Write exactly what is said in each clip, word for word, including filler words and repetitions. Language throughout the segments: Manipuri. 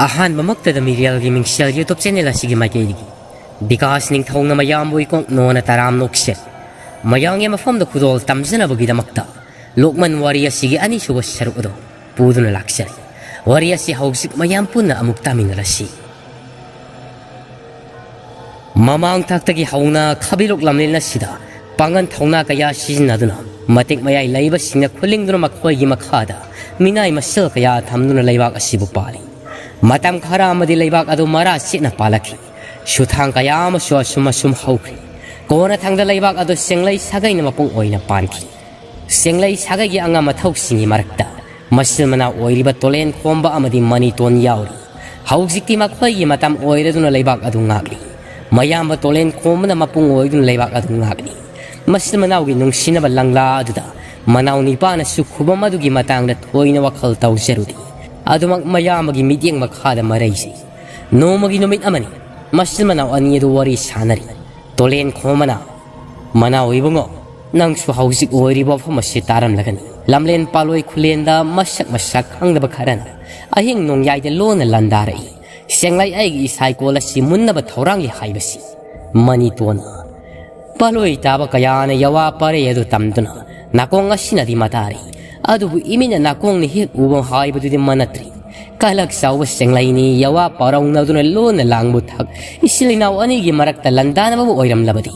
ꯑꯍꯥꯟꯕꯃꯛꯇꯗ ꯃꯤꯔꯦꯜꯒꯤ ꯃꯤꯡꯁꯦꯜ YouTube channel ꯑꯁꯤꯒꯤ ꯃꯥꯏꯀꯩꯗꯒꯤ ꯕꯤꯀꯥꯁ ꯅꯤꯡꯊꯧꯅ ꯃꯌꯥꯝꯕꯨ ꯏꯀꯣꯛ ꯅꯣꯟꯅ ꯇꯔꯥꯝꯅ ꯑꯣꯛꯆꯔꯤ꯫ ꯃꯌꯥꯝꯒꯤ ꯃꯐꯝꯗ ꯈꯨꯗꯣꯜ ꯇꯝꯖꯅꯕꯒꯤꯗꯃꯛꯇ ꯂꯣꯛꯃꯟ ꯋꯥꯔꯤ ꯑꯁꯤꯒꯤ ꯑꯅꯤꯁꯨꯕ ꯁꯔꯨꯛ ꯑꯗꯨ ꯄꯨꯗꯨꯅ ꯂꯥꯛꯆꯔꯤ꯫ ꯋꯥꯔꯤ ꯑꯁꯤ ꯍꯧꯖꯤꯛ ꯃꯌꯥꯝ ꯄꯨꯟꯅ ꯑꯃꯨꯛ ꯇꯥꯃꯤꯟꯅꯔꯁꯤ꯫ ꯃꯃꯥꯡ ꯊꯥꯛꯇꯒꯤ ꯍꯧꯅ ꯈꯥꯕꯤꯔꯣꯛ ꯂꯝꯂꯦꯟ ꯑꯁꯤꯗ ꯄꯥꯡꯒꯜ ꯊꯧꯅꯥ ꯀꯌꯥ ꯁꯤꯖꯤꯟꯅꯗꯨꯅ ꯃꯇꯤꯛ ꯃꯌꯥꯏ ꯂꯩꯕꯁꯤꯡꯅ ꯈꯨꯂꯤꯡꯗꯨꯅ ꯃꯈꯣꯏꯒꯤ ꯃꯈꯥꯗ ꯃꯤꯅꯥꯏ ꯃꯁꯜ ꯀꯌꯥ ꯊꯝꯗꯨꯅ ꯂꯩꯕꯥꯛ ꯑꯁꯤꯕꯨ ꯄꯥꯜꯂꯤ꯫ ꯃꯇꯝ ꯈꯔ ꯑꯃꯗꯤ ꯂꯩꯕꯥꯛ ꯑꯗꯨ ꯃꯔꯥ ꯆꯦꯠꯅ ꯄꯥꯜꯂꯛꯈꯤ꯫ ꯁꯨꯊꯥꯡ ꯀꯌꯥ ꯑꯃꯁꯨ ꯑꯁꯨꯝ ꯑꯁꯨꯝ ꯍꯧꯈ꯭ꯔꯦ꯫ ꯀꯣꯟꯅꯊꯪꯗ ꯂꯩꯕꯥꯛ ꯑꯗꯨ ꯆꯦꯡꯂꯩ ꯁꯥꯒꯩꯅ ꯃꯄꯨꯡ ꯑꯣꯏꯅ ꯄꯥꯟꯈꯤ꯫ ꯆꯦꯡꯂꯩ ꯁꯥꯒꯩꯒꯤ ꯑꯉꯝ ꯑꯊꯧꯁꯤꯡꯒꯤ ꯃꯔꯛꯇ ꯃꯆꯤꯟ ꯃꯅꯥꯎ ꯑꯣꯏꯔꯤꯕ ꯇꯣꯂꯦꯟ ꯈꯣꯝꯕ ꯑꯃꯗꯤ ꯃꯅꯤꯇꯣꯟ ꯌꯥꯎꯔꯤ꯫ ꯍꯧꯖꯤꯛꯇꯤ ꯃꯈꯣꯏꯒꯤ ꯃꯇꯝ ꯑꯣꯏꯔꯗꯨꯅ ꯂꯩꯕꯥꯛ ꯑꯗꯨ ꯉꯥꯛꯂꯤ꯫ ꯃꯌꯥꯝꯕ ꯇꯣꯂꯦꯟ ꯈꯣꯝꯕꯅ ꯃꯄꯨꯡ ꯑꯣꯏꯗꯨꯅ ꯂꯩꯕꯥꯛ ꯑꯗꯨ ꯉꯥꯛꯂꯤ꯫ ꯃꯆꯤꯟ ꯃꯅꯥꯎꯒꯤ ꯅꯨꯡꯁꯤꯅꯕ ꯂꯪꯂꯥ ꯑꯗꯨꯗ ꯃꯅꯥꯎ ꯅꯤꯄꯥꯅꯁꯨ ꯈꯨꯕꯝ ꯑꯗꯨꯒꯤ ꯃꯇꯥꯡꯗ ꯊꯣꯏꯅ ꯋꯥꯈꯜ ꯇꯧꯖꯔꯨꯗꯦ꯫ ꯑꯗꯨꯃꯛ ꯃꯌꯥꯝꯕꯒꯤ ꯃꯤꯠꯌꯦꯡ ꯃꯈꯥꯗ ꯃꯔꯩꯖꯩ꯫ ꯅꯣꯡꯃꯒꯤ ꯅꯨꯃꯤꯠ ꯑꯃꯅꯤ꯫ ꯃꯆꯤꯟ ꯃꯅꯥꯎ ꯑꯅꯤ ꯑꯗꯨ ꯋꯥꯔꯤ ꯁꯥꯟꯅꯔꯤ꯫ ꯇꯣꯂꯦꯟ ꯈꯣꯝꯕꯅ, "ꯃꯅꯥꯎ ꯏꯕꯨꯡꯉꯣ, ꯅꯪꯁꯨ ꯍꯧꯖꯤꯛ ꯑꯣꯏꯔꯤꯕ ꯃꯐꯝ ꯑꯁꯤ ꯇꯥꯔꯝꯂꯒꯅꯤ꯫ ꯂꯝꯂꯦꯟ ꯄꯥꯂꯣꯏ ꯈꯨꯂꯦꯟꯗ ꯃꯁꯛ ꯃꯁꯛ ꯈꯪꯗꯕ ꯈꯔꯅ ꯑꯍꯤꯡ ꯅꯣꯡꯌꯥꯏꯗ ꯂꯣꯟꯅ ꯂꯥꯟꯗꯥꯔꯛꯏ꯫ ꯆꯦꯡꯂꯩ ꯑꯩꯒꯤ ꯏꯁꯥꯏꯀꯣꯜ ꯑꯁꯤ ꯃꯨꯟꯅꯕ ꯊꯧꯔꯥꯡꯂꯤ" ꯍꯥꯏꯕꯁꯤ꯫ ꯃꯅꯤꯇꯣꯟꯅ, "ꯄꯥꯂꯣꯏ ꯇꯥꯕ ꯀꯌꯥꯅ ꯌꯋꯥ ꯄꯥꯔꯦ ꯑꯗꯨ ꯇꯝꯗꯨꯅ ꯅꯥꯀꯣꯡ ꯑꯁꯤꯅꯗꯤ ꯃꯇꯥꯔꯤ꯫ ꯑꯗꯨꯕꯨ ꯏꯃꯤꯠꯅ ꯅꯥꯀꯣꯡꯅ ꯍꯦꯛ ꯎꯕ ꯍꯥꯏꯕꯗꯨꯗꯤ ꯃꯅꯠꯇ꯭ꯔꯤ꯫ ꯀꯂꯛ ꯆꯥꯎꯕ ꯆꯦꯡꯂꯩꯅꯤ ꯌꯋꯥ ꯄꯥꯔꯧꯅꯗꯨꯅ ꯂꯣꯟꯅ ꯂꯥꯡꯕ ꯊꯛ ꯏꯆꯤꯜ ꯏꯅꯥꯎ ꯑꯅꯤꯒꯤ ꯃꯔꯛꯇ ꯂꯥꯟꯗꯥꯅꯕꯕꯨ ꯑꯣꯏꯔꯝꯂꯕꯗꯤ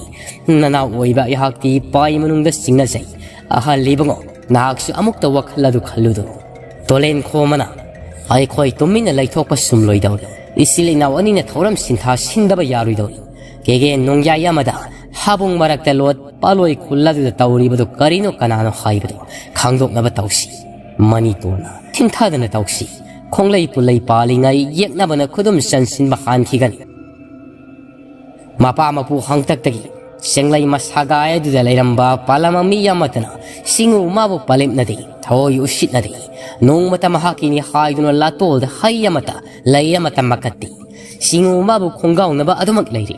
ꯅꯅꯥꯎ ꯑꯣꯏꯕ ꯑꯩꯍꯥꯛꯇꯤ ꯏꯄꯥ ꯏꯃꯨꯡꯗ ꯆꯤꯡꯅꯖꯩ꯫ ꯑꯍꯜ ꯏꯕꯨꯡꯉꯣ, ꯅꯍꯥꯛꯁꯨ ꯑꯃꯨꯛꯇ ꯋꯥꯈꯜ ꯑꯗꯨ ꯈꯜꯂꯨꯗꯣ꯫" ꯇꯣꯂꯦꯟ ꯈꯣꯝꯕꯅ, "ꯑꯩꯈꯣꯏ ꯇꯨꯃꯤꯟꯅ ꯂꯩꯊꯣꯛꯄ ꯁꯨꯝꯂꯣꯏꯗꯧꯔꯤ꯫ ꯏꯆꯤꯜ ꯏꯅꯥꯎ ꯑꯅꯤꯅ ꯊꯧꯔꯝ ꯁꯤꯟꯊꯥ ꯁꯤꯟꯗꯕ ꯌꯥꯔꯣꯏꯗꯧꯔꯤ꯫ ꯀꯦꯒꯦ ꯅꯣꯡꯌꯥꯏ ꯑꯃꯗ ꯍꯥꯕꯨꯡ ꯃꯔꯛꯇ ꯂꯣꯠ ꯄꯥꯂꯣꯏ ꯈꯨꯜ ꯑꯗꯨꯗ ꯇꯧꯔꯤꯕꯗꯨ ꯀꯔꯤꯅꯣ ꯀꯅꯥꯅꯣ ꯍꯥꯏꯕꯗꯨ ꯈꯪꯗꯣꯛꯅꯕ ꯇꯧꯁꯤ꯫ ꯃꯅꯤꯇꯣꯟꯅ ꯊꯤꯟꯊꯗꯅ ꯇꯧꯁꯤ꯫ ꯈꯣꯡꯂꯩ ꯄꯨꯜꯂꯩ ꯄꯥꯜꯂꯤꯉꯩ ꯌꯦꯛꯅꯕꯅ ꯈꯨꯗꯨꯝ ꯆꯟꯁꯤꯟꯕ ꯍꯥꯟꯈꯤꯒꯅꯤ꯫" ꯃꯄꯥ ꯃꯄꯨ ꯍꯥꯡꯇꯛꯇꯒꯤ ꯆꯦꯡꯂꯩ ꯃꯁꯥꯒꯥꯏ ꯑꯗꯨꯗ ꯂꯩꯔꯝꯕ ꯄꯥꯂꯝ ꯃꯤ ꯑꯃꯠꯇꯅ ꯁꯤꯡꯎ ꯃꯥꯕꯨ ꯄꯥꯂꯦꯞꯅꯗꯦ, ꯊꯑꯣꯏ ꯎꯁꯤꯠꯅꯗꯦ꯫ ꯅꯣꯡꯃꯇ ꯃꯍꯥꯛꯀꯤꯅꯤ ꯍꯥꯏꯗꯨꯅ ꯂꯥꯇꯣꯜꯗ ꯍꯩ ꯑꯃꯠꯇ, ꯂꯩ ꯑꯃꯠꯇ ꯃꯀꯠꯇꯦ꯫ ꯁꯤꯡꯎ ꯃꯥꯕꯨ ꯈꯣꯡꯒꯥꯎꯅꯕ ꯑꯗꯨꯃꯛ ꯂꯩꯔꯤ꯫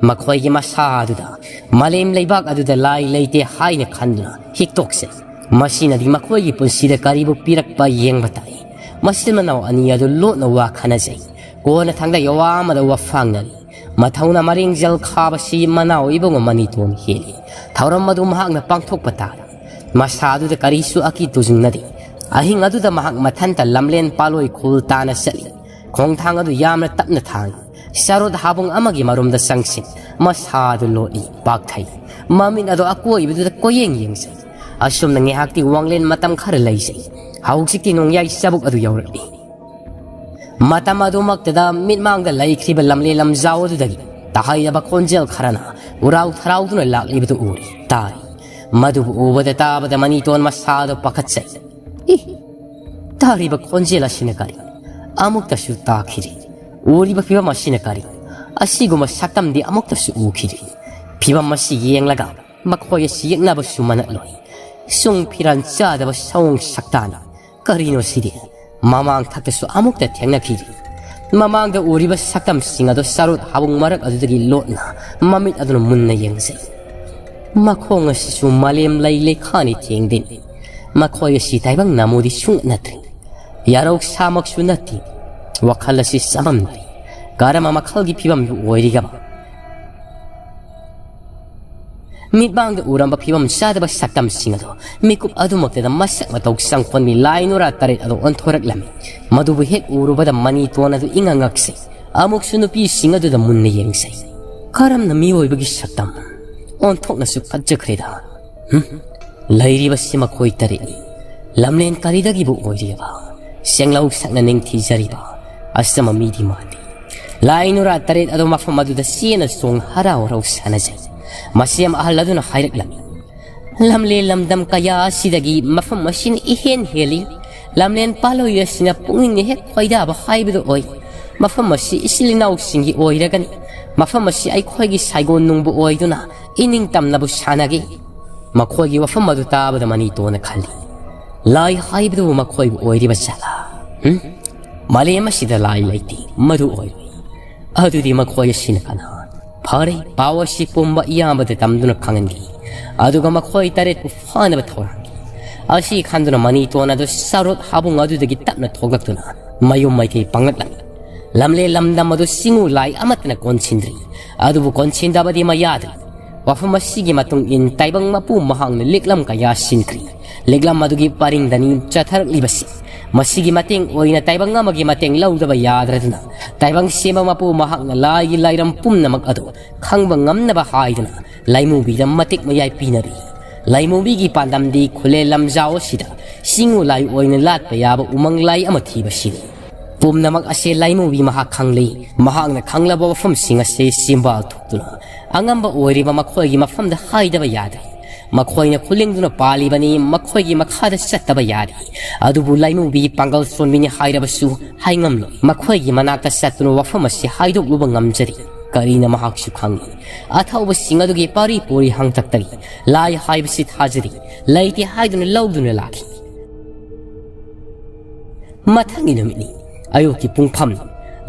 ꯃꯈꯣꯏꯒꯤ ꯃꯁꯥ ꯑꯗꯨꯗ ꯃꯥꯂꯦꯝ ꯂꯩꯕꯥꯛ ꯑꯗꯨꯗ ꯂꯥꯏ ꯂꯩꯇꯦ ꯍꯥꯏꯅ ꯈꯟꯗꯨꯅ ꯍꯤꯛꯇꯣꯛꯆꯩ꯫ ꯃꯁꯤꯅꯗꯤ ꯃꯈꯣꯏꯒꯤ ꯄꯨꯟꯁꯤꯗ ꯀꯔꯤꯕꯨ ꯄꯤꯔꯛꯄ ꯌꯦꯡꯕ ꯇꯥꯏ꯫ ꯃꯆꯤꯟ ꯃꯅꯥꯎ ꯑꯅꯤ ꯑꯗꯨ ꯂꯣꯠꯅ ꯋꯥ ꯈꯟꯅꯖꯩ꯫ ꯀꯣꯟꯅꯊꯪꯗ ꯌꯋꯥ ꯑꯃꯗ ꯋꯥ ꯐꯥꯡꯅꯔꯤ꯫ ꯃꯊꯧꯅ ꯃꯔꯦꯡꯖꯦꯜ ꯈꯥꯕꯁꯤ ꯃꯅꯥꯎ ꯏꯕꯨꯡꯉꯣ ꯃꯅꯤꯇꯣꯟ ꯍꯦꯜꯂꯤ꯫ ꯊꯧꯔꯝ ꯑꯗꯨ ꯃꯍꯥꯛꯅ ꯄꯥꯡꯊꯣꯛꯄ ꯇꯥꯔꯦ꯫ ꯃꯁꯥ ꯑꯗꯨꯗ ꯀꯔꯤꯁꯨ ꯑꯀꯤ ꯇꯨꯖꯨꯡꯅꯗꯦ꯫ ꯑꯍꯤꯡ ꯑꯗꯨꯗ ꯃꯍꯥꯛ ꯃꯊꯟꯇ ꯂꯝꯂꯦꯟ ꯄꯥꯂꯣꯏ ꯈꯨꯜ ꯇꯥꯅ ꯆꯠꯂꯤ꯫ ꯈꯣꯡꯊꯥꯡ ꯑꯗꯨ ꯌꯥꯝꯅ ꯇꯞꯅ ꯊꯥꯡꯏ꯫ ꯆꯔꯨꯠ ꯍꯥꯕꯨꯡ ꯑꯃꯒꯤ ꯃꯔꯨꯝꯗ ꯆꯪꯁꯤꯟ ꯃꯁꯥ ꯑꯗꯨ ꯂꯣꯠꯂꯤ, ꯄꯥꯛꯊꯩ꯫ ꯃꯃꯤꯠ ꯑꯗꯨ ꯑꯀꯣꯏꯕꯗꯨꯗ ꯀꯣꯏꯌꯦꯡ ꯌꯦꯡꯖꯩ꯫ ꯑꯁꯨꯝꯅ ꯉꯥꯏꯍꯥꯛꯇꯤ ꯋꯥꯡꯂꯦꯟ ꯃꯇꯝ ꯈꯔ ꯂꯩꯖꯩ꯫ ꯍꯧꯖꯤꯛꯇꯤ ꯅꯣꯡꯌꯥꯏ ꯆꯕꯨꯛ ꯑꯗꯨ ꯌꯧꯔꯛꯂꯤ꯫ ꯃꯇꯝ ꯑꯗꯨꯃꯛꯇꯗ ꯃꯤꯠꯃꯥꯡꯗ ꯂꯩꯈ꯭ꯔꯤꯕ ꯂꯝꯂꯦꯟ ꯂꯝꯖꯥꯎ ꯑꯗꯨꯗꯒꯤ ꯇꯥꯍꯩꯗꯕ ꯈꯣꯟꯖꯦꯜ ꯈꯔꯅ ꯎꯔꯥꯎ ꯊꯔꯥꯎꯗꯨꯅ ꯂꯥꯛꯂꯤꯕꯗꯨ ꯎꯔꯤ, ꯇꯥꯔꯤ꯫ ꯃꯗꯨꯕꯨ ꯎꯕꯗ ꯇꯥꯕꯗ ꯃꯅꯤꯇꯣꯟ ꯃꯁꯥꯗꯨ ꯄꯥꯈꯠꯆꯩ꯫ ꯏ! ꯇꯥꯔꯤꯕ ꯈꯣꯟꯖꯦꯜ ꯑꯁꯤꯅ ꯀꯔꯤ? ꯑꯃꯨꯛꯇꯁꯨ ꯇꯥꯈꯤꯗ꯭ꯔꯤ꯫ ꯎꯔꯤꯕ ꯐꯤꯕꯝ ꯑꯁꯤꯅ ꯀꯔꯤ? ꯑꯁꯤꯒꯨꯝꯕ ꯁꯛꯇꯝꯗꯤ ꯑꯃꯨꯛꯇꯁꯨ ꯎꯈꯤꯗ꯭ꯔꯤ꯫ ꯐꯤꯕꯝ ꯑꯁꯤ ꯌꯦꯡꯂꯒ ꯃꯈꯣꯏ ꯑꯁꯤ ꯌꯦꯛꯅꯕꯁꯨ ꯃꯅꯠꯂꯣꯏ꯫ ꯁꯨꯡ ꯐꯤꯔꯥꯟ ꯆꯥꯗꯕ ꯁꯑꯣꯡ ꯁꯛꯇꯥꯅꯤ꯫ ꯀꯔꯤꯅꯣ ꯁꯤꯗꯤ? ꯃꯃꯥꯡ ꯊꯛꯇꯁꯨ ꯑꯃꯨꯛꯇ ꯊꯦꯡꯅꯈꯤꯗ꯭ꯔꯤ꯫ ꯃꯃꯥꯡꯗ ꯎꯔꯤꯕ ꯁꯛꯇꯝꯁꯤꯡ ꯑꯗꯨ ꯆꯔꯨꯠ ꯍꯥꯕꯨꯡ ꯃꯔꯛ ꯑꯗꯨꯗꯒꯤ ꯂꯣꯠꯅ ꯃꯃꯤꯠ ꯑꯗꯨꯅ ꯃꯨꯟꯅ ꯌꯦꯡꯖꯩ꯫ ꯃꯈꯣꯡ ꯑꯁꯤꯁꯨ ꯃꯥꯂꯦꯝ ꯂꯩ ꯂꯩꯈꯥꯅꯤ ꯊꯦꯡꯗꯦꯅꯦ꯫ ꯃꯈꯣꯏ ꯑꯁꯤ ꯇꯥꯏꯕꯪ ꯅꯃꯨꯗꯤ ꯁꯨꯡꯅꯠ ꯅꯠꯇ꯭ꯔꯤ꯫ ꯌꯥꯔꯧ ꯁꯥꯃꯛꯁꯨ ꯅꯠꯇꯦ꯫ ꯋꯥꯈꯜ ꯑꯁꯤ ꯆꯃꯝꯅꯔꯤ꯫ ꯀꯔꯝꯕ ꯃꯈꯜꯒꯤ ꯐꯤꯕꯝꯗꯨ ꯑꯣꯏꯔꯤꯒꯕ? ꯃꯤꯠꯃꯥꯡꯗ ꯎꯔꯝꯕ ꯐꯤꯕꯝ ꯆꯥꯗꯕ ꯁꯛꯇꯝꯁꯤꯡ ꯑꯗꯨ ꯃꯤꯀꯨꯞ ꯑꯗꯨꯃꯛꯇꯗ ꯃꯁꯛ ꯃꯇꯧ ꯆꯪꯈꯣꯟꯕꯤ ꯂꯥꯏ ꯅꯨꯔꯥ ꯇꯔꯦꯠ ꯑꯗꯨ ꯑꯣꯟꯊꯣꯔꯛꯂꯝꯃꯤ꯫ ꯃꯗꯨꯕꯨ ꯍꯦꯛ ꯎꯔꯨꯕꯗ ꯃꯅꯤꯇꯣꯟ ꯑꯗꯨ ꯏꯉꯛ ꯉꯛꯆꯩ꯫ ꯑꯃꯨꯛꯁꯨ ꯅꯨꯄꯤꯁꯤꯡ ꯑꯗꯨꯗ ꯃꯨꯟꯅ ꯌꯦꯡꯖꯩ꯫ ꯀꯔꯝꯅ ꯃꯤꯑꯣꯏꯕꯒꯤ ꯁꯛꯇꯝ? ꯑꯣꯟꯊꯣꯛꯅꯁꯨ ꯐꯠꯖꯈ꯭ꯔꯦꯗ꯫ ꯍꯨꯝ? ꯂꯩꯔꯤꯕꯁꯤ ꯃꯈꯣꯏ ꯇꯔꯦꯠꯅꯤ꯫ ꯂꯝꯂꯦꯟ ꯀꯔꯤꯗꯒꯤꯕꯨ ꯑꯣꯏꯔꯤꯕ? ꯁꯦꯡꯂꯧ ꯁꯛꯅ ꯅꯤꯡꯊꯤꯖꯔꯤꯕ ꯑꯆꯝꯕ ꯃꯤꯗꯤ ꯃꯥꯟꯗꯦ꯫ ꯂꯥꯏ ꯅꯨꯔꯥ ꯇꯔꯦꯠ ꯑꯗꯨ ꯃꯐꯝ ꯑꯗꯨꯗ ꯆꯦꯅ ꯆꯣꯡ ꯍꯔꯥꯎ ꯍꯔꯥꯎ ꯁꯥꯟꯅꯖꯩ꯫ ꯃꯁꯤ ꯑꯃ ꯑꯍꯜ ꯑꯗꯨꯅ ꯍꯥꯏꯔꯛꯂꯝꯃꯤ꯫ ꯂꯝꯂꯦꯟ ꯂꯝꯗꯝ ꯀꯌꯥ ꯑꯁꯤꯗꯒꯤ ꯃꯐꯝ ꯑꯁꯤꯅ ꯏꯍꯦꯟ ꯍꯦꯜꯂꯤ꯫ ꯂꯝꯂꯦꯟ ꯄꯥꯂꯣꯏ ꯑꯁꯤꯅ ꯄꯨꯛꯅꯤꯡꯅ ꯍꯦꯛ ꯈꯣꯏꯗꯥꯕ ꯍꯥꯏꯕꯗꯨ ꯑꯣꯏ꯫ ꯃꯐꯝ ꯑꯁꯤ ꯏꯆꯤꯜ ꯏꯅꯥꯎꯁꯤꯡꯒꯤ ꯑꯣꯏꯔꯒꯅꯤ꯫ ꯃꯐꯝ ꯑꯁꯤ ꯑꯩꯈꯣꯏꯒꯤ ꯁꯥꯏꯒꯣꯟ ꯅꯨꯡꯕꯨ ꯑꯣꯏꯗꯨꯅ ꯏꯅꯤꯡ ꯇꯝꯅꯕꯨ ꯁꯥꯟꯅꯈꯤ꯫ ꯃꯈꯣꯏꯒꯤ ꯋꯥꯐꯝ ꯑꯗꯨ ꯇꯥꯕꯗ ꯃꯅꯤꯇꯣꯅ ꯈꯜꯂꯤ, "ꯂꯥꯏ ꯍꯥꯏꯕꯗꯨꯕꯨ ꯃꯈꯣꯏꯕꯨ ꯑꯣꯏꯔꯤꯕ ꯖꯥꯠꯂꯥ? ꯍꯨꯝ? ꯃꯥꯂꯦꯝ ꯑꯁꯤꯗ ꯂꯥꯏ ꯂꯩꯇꯦ, ꯃꯗꯨ ꯑꯣꯏꯔꯣꯏ꯫ ꯑꯗꯨꯗꯤ ꯃꯈꯣꯏ ꯑꯁꯤꯅ ꯀꯅꯥ?" ꯐꯔꯦ, ꯄꯥꯎ ꯑꯁꯤ ꯄꯨꯝꯕ ꯏꯌꯥꯝꯕꯗ ꯇꯝꯗꯨꯅ ꯈꯪꯍꯟꯈꯤ꯫ ꯑꯗꯨꯒ ꯃꯈꯣꯏ ꯇꯔꯦꯠꯄꯨ ꯐꯥꯅꯕ ꯊꯧꯔꯥꯡꯈꯤ꯫ ꯑꯁꯤ ꯈꯟꯗꯨꯅ ꯃꯅꯤꯇꯣꯟ ꯑꯗꯨ ꯁꯔꯣꯠ ꯍꯥꯕꯨꯡ ꯑꯗꯨꯗꯒꯤ ꯇꯞꯅ ꯊꯣꯛꯂꯛꯇꯨꯅ ꯃꯌꯨꯝ ꯃꯥꯏꯀꯩ ꯄꯥꯡꯂꯛꯂꯝꯃꯤ꯫ ꯂꯝꯂꯦꯟ ꯂꯝꯗꯝ ꯑꯗꯨ ꯆꯤꯡꯎ ꯂꯥꯏ ꯑꯃꯠꯇꯅ ꯀꯣꯟꯁꯤꯟꯗ꯭ꯔꯤ꯫ ꯑꯗꯨꯕꯨ ꯀꯣꯟꯁꯤꯟꯗꯕꯗꯤ ꯃꯌꯥꯗ꯭ꯔꯤ꯫ ꯋꯥꯐꯝ ꯑꯁꯤꯒꯤ ꯃꯇꯨꯡ ꯏꯟ ꯇꯥꯏꯕꯪ ꯃꯄꯨ ꯃꯍꯥꯛꯅ ꯂꯤꯛꯂꯝ ꯀꯌꯥ ꯁꯤꯟꯈ꯭ꯔꯤ꯫ ꯂꯤꯛꯂꯝ ꯑꯗꯨꯒꯤ ꯄꯔꯤꯡꯗꯅꯤ ꯆꯠꯊꯔꯛꯂꯤꯕꯁꯤ꯫ ꯃꯁꯤꯒꯤ ꯃꯇꯦꯡ ꯑꯣꯏꯅ ꯇꯥꯏꯕꯪ ꯑꯃꯒꯤ ꯃꯇꯦꯡ ꯂꯧꯗꯕ ꯌꯥꯗ꯭ꯔꯗꯨꯅ ꯇꯥꯏꯕꯪ ꯁꯦꯝꯕ ꯃꯄꯨ ꯃꯍꯥꯛꯅ ꯂꯥꯏꯒꯤ ꯂꯥꯏꯔꯝ ꯄꯨꯝꯅꯃꯛ ꯑꯗꯨ ꯈꯪꯕ ꯉꯝꯅꯕ ꯍꯥꯏꯗꯨꯅ ꯂꯥꯏꯃꯨꯕꯤꯗ ꯃꯇꯤꯛ ꯃꯌꯥꯏ ꯄꯤꯅꯔꯤ꯫ ꯂꯥꯏꯃꯨꯕꯤꯒꯤ ꯄꯥꯟꯗꯝꯗꯤ ꯈꯨꯂꯦ ꯂꯝꯖꯥꯎ ꯑꯁꯤꯗ ꯆꯤꯡꯎ ꯂꯥꯏ ꯑꯣꯏꯅ ꯂꯥꯠꯄ ꯌꯥꯕ ꯎꯃꯪ ꯂꯥꯏ ꯑꯃ ꯊꯤꯕꯁꯤꯅꯤ꯫ ꯄꯨꯝꯅꯃꯛ ꯑꯁꯦ ꯂꯥꯏꯃꯨꯕꯤ ꯃꯍꯥꯛ ꯈꯪꯂꯤ꯫ ꯃꯍꯥꯛꯅ ꯈꯪꯂꯕ ꯋꯥꯐꯝꯁꯤꯡ ꯑꯁꯦ ꯆꯤꯝꯕꯥꯜ ꯊꯣꯛꯇꯨꯅ ꯑꯉꯝꯕ ꯑꯣꯏꯔꯤꯕ ꯃꯈꯣꯏꯒꯤ ꯃꯐꯝꯗ ꯍꯥꯏꯗꯕ ꯌꯥꯗ꯭ꯔꯦ꯫ ꯃꯈꯣꯏꯅ ꯈꯨꯂꯤꯡꯗꯨꯅ ꯄꯥꯜꯂꯤꯕꯅꯤ, ꯃꯈꯣꯏꯒꯤ ꯃꯈꯥꯗ ꯆꯠꯇꯕ ꯌꯥꯗꯦ꯫ ꯑꯗꯨꯕꯨ ꯂꯥꯏꯃꯨꯕꯤ ꯄꯥꯡꯒꯜ ꯁꯣꯟꯕꯤꯅꯤ ꯍꯥꯏꯔꯕꯁꯨ ꯍꯥꯏꯉꯝꯂꯣꯏ꯫ ꯃꯈꯣꯏꯒꯤ ꯃꯅꯥꯛꯇ ꯆꯠꯇꯨꯅ ꯋꯥꯐꯝ ꯑꯁꯤ ꯍꯥꯏꯗꯣꯛꯂꯨꯕ ꯉꯝꯖꯔꯤ꯫ ꯀꯔꯤꯅ ꯃꯍꯥꯛꯁꯨ ꯈꯪꯏ꯫ ꯑꯊꯧꯕꯁꯤꯡ ꯑꯗꯨꯒꯤ ꯄꯥꯔꯤ ꯄꯨꯔꯤ ꯍꯥꯡꯇꯛꯇꯒꯤ ꯂꯥꯏ ꯍꯥꯏꯕꯁꯤ ꯊꯥꯖꯔꯤ, ꯂꯩꯇꯦ ꯍꯥꯏꯗꯨꯅ ꯂꯧꯗꯨꯅ ꯂꯥꯛꯈꯤ꯫ ꯃꯊꯪꯒꯤ ꯅꯨꯃꯤꯠꯅꯤ꯫ ꯑꯌꯨꯛꯀꯤ ꯄꯨꯡꯐꯝ꯫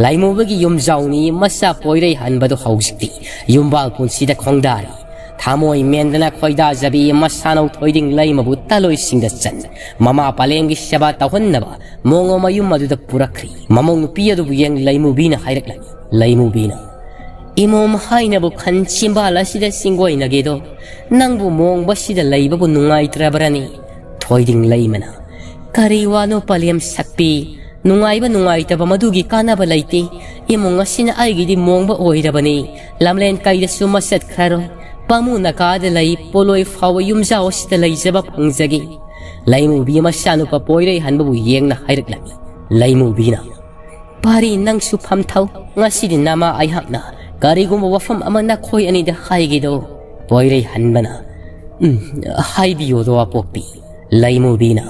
ꯂꯥꯏꯃꯨꯕꯒꯤ ꯌꯨꯝꯖꯥꯎꯅꯤ ꯃꯆꯥ ꯄꯣꯏꯔꯩ ꯍꯟꯕꯗꯨ ꯍꯧꯖꯤꯛꯇꯤ ꯌꯨꯝꯕꯥꯜ ꯄꯨꯟꯁꯤꯗ ꯈꯣꯡꯗꯥꯔꯤ꯫ ꯊꯃꯣꯏ ꯃꯦꯟꯗꯅ ꯈꯣꯏꯗꯥꯖꯕꯤ ꯃꯁꯥꯅꯧ ꯊꯣꯏꯗꯤꯡ ꯂꯩꯃꯕꯨ ꯇꯂꯣꯏꯁꯤꯡꯗ ꯆꯟ ꯃꯃꯥ ꯄꯂꯦꯝꯒꯤ ꯁꯦꯕꯥ ꯇꯧꯍꯟꯅꯕ ꯃꯣꯡꯉꯣ ꯃꯌꯨꯝ ꯑꯗꯨꯗ ꯄꯨꯔꯛꯈ꯭ꯔꯤ꯫ ꯃꯃꯧ ꯅꯨꯄꯤ ꯑꯗꯨꯕꯨ ꯌꯦꯡ ꯂꯩꯃꯨꯕꯤꯅ ꯍꯥꯏꯔꯛꯂꯝꯃꯤ꯫ ꯂꯩꯃꯨꯕꯤꯅ, "ꯏꯃꯣꯝ ꯍꯥꯏꯅꯕꯨ ꯈꯟ ꯆꯤꯝꯕꯥꯜ ꯑꯁꯤꯗ ꯆꯤꯡꯒꯣꯏꯅꯒꯦꯗꯣ, ꯅꯪꯕꯨ ꯃꯣꯡꯕꯁꯤꯗ ꯂꯩꯕꯕꯨ ꯅꯨꯡꯉꯥꯏꯇ꯭ꯔꯕ꯭ꯔꯅꯤ?" ꯊꯣꯏꯗꯤꯡ ꯂꯩꯃꯅ, "ꯀꯔꯤ ꯋꯥꯅꯣ ꯄꯂꯦꯝ ꯁꯛꯄꯤ? ꯅꯨꯡꯉꯥꯏꯕ ꯅꯨꯡꯉꯥꯏꯇꯕ ꯃꯗꯨꯒꯤ ꯀꯥꯟꯅꯕ ꯂꯩꯇꯦ꯫ ꯏꯃꯨꯡ ꯑꯁꯤꯅ ꯑꯩꯒꯤꯗꯤ ꯃꯣꯡꯕ ꯑꯣꯏꯔꯕꯅꯤ꯫ ꯂꯝꯂꯦꯟ ꯀꯩꯗꯁꯨ ꯃꯆꯠ ꯈꯔꯣꯏ꯫ ꯄꯥꯃꯨꯅ ꯀꯥꯗ ꯂꯩ, ꯄꯣꯂꯣꯏ ꯐꯥꯎꯕ ꯌꯨꯝꯖꯥꯎ ꯑꯁꯤꯗ ꯂꯩꯖꯕ ꯐꯪꯖꯒꯦ꯫" ꯂꯩꯃꯨꯕꯤ ꯃꯆꯥꯅꯨꯄꯥ ꯄꯣꯏꯔꯩ ꯍꯟꯕꯕꯨ ꯌꯦꯡꯅ ꯍꯥꯏꯔꯛꯂꯝꯃꯤ꯫ ꯂꯩꯃꯨꯕꯤꯅ, "ꯄꯥꯔꯤ, ꯅꯪꯁꯨ ꯐꯝꯊꯧ꯫ ꯉꯁꯤꯗꯤ ꯅꯃꯥ ꯑꯩꯍꯥꯛꯅ ꯀꯔꯤꯒꯨꯝꯕ ꯋꯥꯐꯝ ꯑꯃ ꯅꯈꯣꯏ ꯑꯅꯤꯗ ꯍꯥꯏꯒꯦꯗꯣ꯫" ꯄꯣꯏꯔꯩ ꯍꯟꯕꯅ, "ꯎꯝ, ꯍꯥꯏꯕꯤꯌꯣꯗꯣ ꯑꯄꯣꯛꯄꯤ꯫" ꯂꯩꯃꯨꯕꯤꯅ,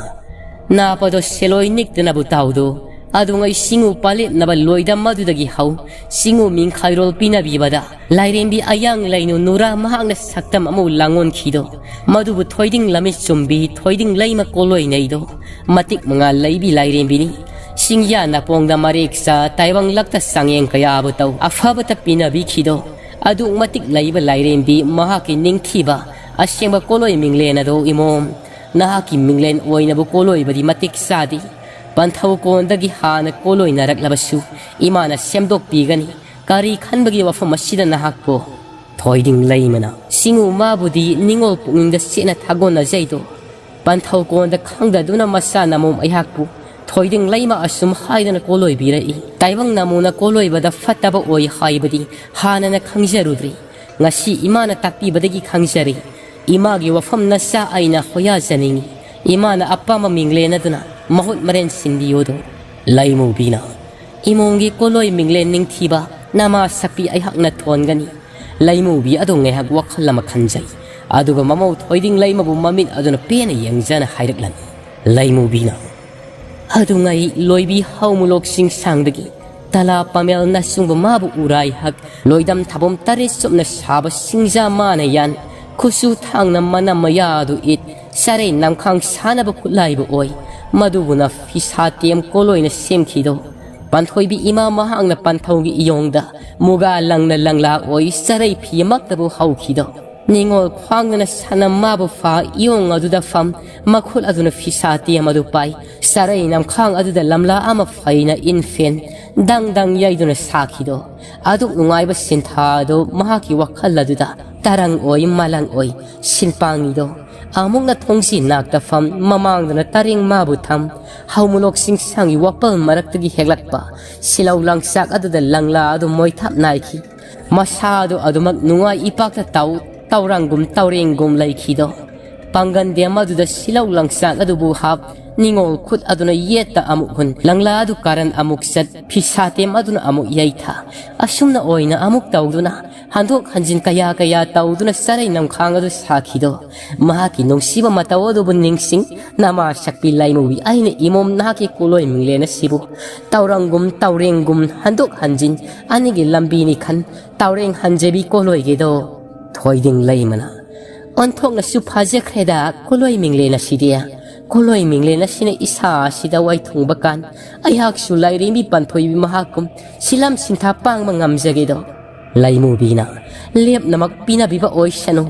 "ꯅꯥꯄꯗꯣ ꯁꯦꯂꯣꯏ ꯅꯤꯛꯇꯅꯕꯨ ꯇꯥꯎꯗꯣ꯫ ꯑꯗꯨꯉꯩ ꯁꯤꯡꯎ ꯄꯥꯂꯦꯞꯅꯕ ꯂꯣꯏꯗ ꯃꯗꯨꯗꯒꯤ ꯍꯧ꯫ ꯁꯤꯡꯎ ꯃꯤꯡꯈꯥꯏꯔꯣꯜ ꯄꯤꯅꯕꯤꯕꯗ ꯂꯥꯏꯔꯦꯝꯕꯤ ꯑꯌꯥꯡ ꯂꯩꯅꯨ ꯅꯨꯔꯥ ꯃꯍꯥꯛꯅ ꯁꯛꯇꯝ ꯑꯃ ꯂꯥꯡꯉꯣꯟꯈꯤꯗꯣ꯫ ꯃꯗꯨꯕꯨ ꯊꯣꯏꯗꯤꯡ ꯂꯝꯃꯤ ꯆꯨꯝꯕꯤ, ꯊꯣꯏꯗꯤꯡ ꯂꯩꯃ ꯀꯣꯂꯣꯏꯅꯩꯗꯣ꯫ ꯃꯇꯤꯛ ꯃꯉꯥ ꯂꯩꯕꯤ ꯂꯥꯏꯔꯦꯝꯕꯤꯅꯤ꯫ ꯁꯤꯡꯌꯥ ꯅꯥꯄꯣꯡꯗ ꯃꯔꯦꯛ ꯆꯥ, ꯇꯥꯏꯕꯪ ꯂꯛꯇ ꯆꯥꯡꯌꯦꯡ ꯀꯌꯥꯕꯨ ꯇꯧ꯫ ꯑꯐꯕꯇ ꯄꯤꯅꯕꯤꯈꯤꯗꯣ꯫ ꯑꯗꯨꯛ ꯃꯇꯤꯛ ꯂꯩꯕ ꯂꯥꯏꯔꯦꯝꯕꯤ, ꯃꯍꯥꯛꯀꯤ ꯅꯤꯡꯊꯤꯕ ꯑꯁꯦꯡꯕ ꯀꯣꯂꯣꯏ ꯃꯤꯡꯂꯦꯟ ꯑꯗꯣ ꯏꯃꯣꯝ ꯅꯍꯥꯛꯀꯤ ꯃꯤꯡꯂꯦꯟ ꯑꯣꯏꯅꯕꯨ ꯀꯣꯂꯣꯏꯕꯗꯤ ꯃꯇꯤꯛ ꯆꯥꯗꯦ꯫ ꯄꯟꯊꯧꯀꯣꯟꯗꯒꯤ ꯍꯥꯟꯅ ꯀꯣꯂꯣꯏꯅꯔꯛꯂꯕꯁꯨ ꯏꯃꯥꯅ ꯁꯦꯝꯗꯣꯛꯄꯤꯒꯅꯤ꯫ ꯀꯔꯤ ꯈꯟꯕꯒꯤ ꯋꯥꯐꯝ ꯑꯁꯤꯗ ꯅꯍꯥꯛꯄꯨ? ꯊꯣꯏꯗꯤꯡ ꯂꯩꯃꯅ, ꯁꯤꯡꯉꯨ ꯃꯥꯕꯨꯗꯤ ꯅꯤꯡꯉꯣꯜ ꯄꯨꯛꯅꯤꯡꯗ ꯆꯦꯠꯅ ꯊꯥꯒꯣꯟꯅꯖꯩꯗꯣ꯫ ꯄꯟꯊꯧꯀꯣꯟꯗ ꯈꯪꯗꯗꯨꯅ ꯃꯆꯥ ꯅꯃꯣꯝ ꯑꯩꯍꯥꯛꯄꯨ ꯊꯣꯏꯗꯤꯡ ꯂꯩꯃ ꯑꯁꯨꯝ ꯍꯥꯏꯗꯅ ꯀꯣꯂꯣꯏꯕꯤꯔꯛꯏ꯫ ꯇꯥꯏꯕꯪ ꯅꯃꯣꯅ ꯀꯣꯂꯣꯏꯕꯗ ꯐꯠꯇꯕ ꯑꯣꯏ ꯍꯥꯏꯕꯗꯤ ꯍꯥꯟꯅꯅ ꯈꯪꯖꯔꯨꯗ꯭ꯔꯤ꯫ ꯉꯁꯤ ꯏꯃꯥꯅ ꯇꯥꯛꯄꯤꯕꯗꯒꯤ ꯈꯪꯖꯔꯤ꯫ ꯏꯃꯥꯒꯤ ꯋꯥꯐꯝ ꯅꯆꯥ ꯑꯩꯅ ꯍꯣꯌꯥꯖꯅꯤꯡꯏ꯫ ꯏꯃꯥꯅ ꯑꯄꯥꯝꯕ ꯃꯤꯡꯂꯦꯟ ꯑꯗꯨꯅ ꯃꯍꯨꯠ ꯃꯔꯦꯟ ꯁꯤꯟꯕꯤꯌꯣꯗꯣ꯫ ꯂꯩꯃꯨꯕꯤꯅ, ꯏꯃꯣꯝꯒꯤ ꯀꯣꯂꯣꯏ ꯃꯤꯡꯂꯦꯟ ꯅꯤꯡꯊꯤꯕ ꯅꯃꯥ ꯁꯛꯄꯤ ꯑꯩꯍꯥꯛꯅ ꯊꯣꯟꯒꯅꯤ꯫ ꯂꯩꯃꯨꯕꯤ ꯑꯗꯨ ꯉꯥꯏꯍꯥꯛ ꯋꯥꯈꯜ ꯑꯃ ꯈꯟꯖꯩ꯫ ꯑꯗꯨꯒ ꯃꯃꯧ ꯊꯣꯏꯗꯤꯡ ꯂꯩꯃꯕꯨ ꯃꯃꯤꯠ ꯑꯗꯨꯅ ꯄꯦꯟꯅ ꯌꯦꯡꯖꯅ ꯍꯥꯏꯔꯛꯂꯝꯃꯤ꯫ ꯂꯩꯃꯨꯕꯤꯅ, ꯑꯗꯨꯉꯩ ꯂꯣꯏꯕꯤ ꯍꯧꯃꯨꯂꯣꯛ ꯆꯤꯡꯁꯥꯡꯗꯒꯤ ꯇꯂꯥ ꯄꯥꯃꯦꯜ ꯅꯆꯨꯡꯕ ꯃꯥꯕꯨ ꯎꯔꯥꯏ ꯍꯛ, ꯂꯣꯏꯗꯝ ꯊꯥꯕꯣꯝ ꯇꯔꯦꯠ ꯆꯨꯞꯅ ꯁꯥꯕ ꯁꯤꯡꯖꯥ ꯃꯥꯅ ꯌꯥꯟ, ꯈꯨꯠꯁꯨ ꯊꯥꯡꯅ ꯃꯅꯝ ꯃꯌꯥꯗꯨ ꯏꯠ, ꯆꯔꯩ ꯅꯝꯈꯥꯡ ꯁꯥꯟꯅꯕ ꯈꯨꯠꯂꯥꯏꯕꯨ ꯑꯣꯏ꯫ ꯃꯗꯨꯕꯨꯅ ꯐꯤꯁꯥ ꯇꯦꯝ ꯀꯣꯂꯣꯏꯅ ꯁꯦꯝꯈꯤꯗꯣ꯫ ꯄꯥꯟꯊꯣꯏꯕꯤ ꯏꯃꯥ ꯃꯍꯥꯛꯅ ꯄꯥꯟꯊꯧꯒꯤ ꯏꯌꯣꯡꯗ ꯃꯨꯒꯥ ꯂꯪꯅ ꯂꯪꯂꯥ ꯑꯣꯏ ꯆꯔꯩ ꯐꯤ ꯑꯃꯛꯇꯕꯨ ꯍꯧꯈꯤꯗꯣ꯫ ꯅꯤꯡꯉꯣꯜ ꯈ꯭ꯋꯥꯡꯗꯅ ꯁꯅꯝ ꯃꯥꯕꯨ ꯐꯥ ꯏꯌꯣꯡ ꯑꯗꯨꯗ ꯐꯝ, ꯃꯈꯨꯠ ꯑꯗꯨꯅ ꯐꯤꯁꯥ ꯇꯦꯝ ꯑꯗꯨ ꯄꯥꯏ, ꯆꯔꯩ ꯅꯝꯈꯥꯡ ꯑꯗꯨꯗ ꯂꯝꯂꯥ ꯑꯃ ꯐꯩꯅ ꯏꯟꯐꯦꯟ ꯗꯪ ꯗꯪ ꯌꯩꯗꯨꯅ ꯁꯥꯈꯤꯗꯣ꯫ ꯑꯗꯨꯛ ꯅꯨꯡꯉꯥꯏꯕ ꯁꯤꯟꯊꯥ ꯑꯗꯨ ꯃꯍꯥꯛꯀꯤ ꯋꯥꯈꯜ ꯑꯗꯨꯗ ꯇꯔꯪ ꯑꯣꯏ ꯃꯂꯪ ꯑꯣꯏ ꯁꯤꯟꯄꯥꯡꯉꯤꯗꯣ꯫ ꯑꯃꯨꯛꯅ ꯊꯣꯡꯖꯤ ꯅꯥꯛꯇ ꯐꯝ, ꯃꯃꯥꯡꯗꯅ ꯇꯔꯦꯡ ꯃꯥꯕꯨ ꯊꯝ, ꯍꯧꯃꯨꯂꯣꯛ ꯆꯤꯡꯁꯥꯡꯒꯤ ꯋꯥꯄꯜ ꯃꯔꯛꯇꯒꯤ ꯍꯦꯛꯂꯛꯄ ꯁꯤꯂꯧ ꯂꯪꯆꯥꯛ ꯑꯗꯨꯗ ꯂꯪꯂꯥ ꯑꯗꯨ ꯃꯣꯏꯊꯥꯞ ꯅꯥꯏꯈꯤ꯫ ꯃꯁꯥꯗꯨ ꯑꯗꯨꯃꯛ ꯅꯨꯡꯉꯥꯏ ꯏꯄꯥꯛꯇ ꯇꯧ ꯇꯧꯔꯪꯒꯨꯝ ꯇꯧꯔꯦꯡꯒꯨꯝ ꯂꯩꯈꯤꯗꯣ꯫ ꯄꯥꯡꯒꯟꯗꯦꯝ ꯑꯗꯨꯗ ꯁꯤꯂꯧ ꯂꯪꯆꯥꯛ ꯑꯗꯨꯕꯨ ꯍꯥꯞ, ꯅꯤꯡꯉꯣꯜ ꯈꯨꯠ ꯑꯗꯨꯅ ꯌꯦꯠꯇ ꯑꯃꯨꯛ ꯍꯨꯟ, ꯂꯪꯂꯥ ꯑꯗꯨ ꯀꯥꯔꯟ ꯑꯃꯨꯛ ꯆꯠ, ꯐꯤꯁꯥꯇꯦꯝ ꯑꯗꯨꯅ ꯑꯃꯨꯛ ꯌꯩꯊ꯫ ꯑꯁꯨꯝꯅ ꯑꯣꯏꯅ ꯑꯃꯨꯛ ꯇꯧꯗꯨꯅ ꯍꯟꯗꯣꯛ ꯍꯟꯖꯤꯟ ꯀꯌꯥ ꯀꯌꯥ ꯇꯧꯗꯨꯅ ꯆꯔꯩ ꯅꯝꯈꯥꯡ ꯑꯗꯨ ꯁꯥꯈꯤꯗꯣ꯫ ꯃꯍꯥꯛꯀꯤ ꯅꯨꯡꯁꯤꯕ ꯃꯇꯧ ꯑꯗꯨꯕꯨ ꯅꯤꯡꯁꯤꯡ, ꯅꯃꯥ ꯁꯛꯄꯤ ꯂꯥꯏꯃꯨꯕꯤ ꯑꯩꯅ ꯏꯃꯣꯝ ꯅꯍꯥꯛꯀꯤ ꯀꯣꯂꯣꯏ ꯃꯤꯡꯂꯦꯟ ꯑꯁꯤꯕꯨ ꯇꯧꯔꯪꯒꯨꯝ ꯇꯧꯔꯦꯡꯒꯨꯝ ꯍꯟꯗꯣꯛ ꯍꯟꯖꯤꯟ ꯑꯅꯤꯒꯤ ꯂꯝꯕꯤꯅꯤ ꯈꯟ, ꯇꯧꯔꯦꯡ ꯍꯟꯖꯕꯤ ꯀꯣꯂꯣꯏꯒꯦꯗꯣ꯫ ꯊꯣꯏꯗꯤꯡ ꯂꯩꯃꯅ, ꯑꯣꯟꯊꯣꯛꯅꯁꯨ ꯐꯖꯈ꯭ꯔꯦꯗ ꯀꯣꯂꯣꯏ ꯃꯤꯡꯂꯦꯟ ꯑꯁꯤꯗꯤ꯫ ꯀꯣꯂꯣꯏ ꯃꯤꯡꯂꯦꯟ ꯑꯁꯤꯅ ꯏꯁꯥ ꯑꯁꯤꯗ ꯋꯥꯏ ꯊꯨꯡꯕ ꯀꯥꯟ, ꯑꯩꯍꯥꯛꯁꯨ ꯂꯥꯏꯔꯦꯝꯕꯤ ꯄꯥꯟꯊꯣꯏꯕꯤ ꯃꯍꯥꯛꯀꯨꯝ ꯁꯤꯂꯝ ꯁꯤꯟꯊꯥ ꯄꯥꯡꯕ ꯉꯝꯖꯒꯦꯗꯣ꯫ ꯂꯩꯃꯨꯕꯤꯅ, ꯂꯦꯞꯅꯃꯛ ꯄꯤꯅꯕꯤꯕ ꯑꯣꯏꯁꯅꯨ꯫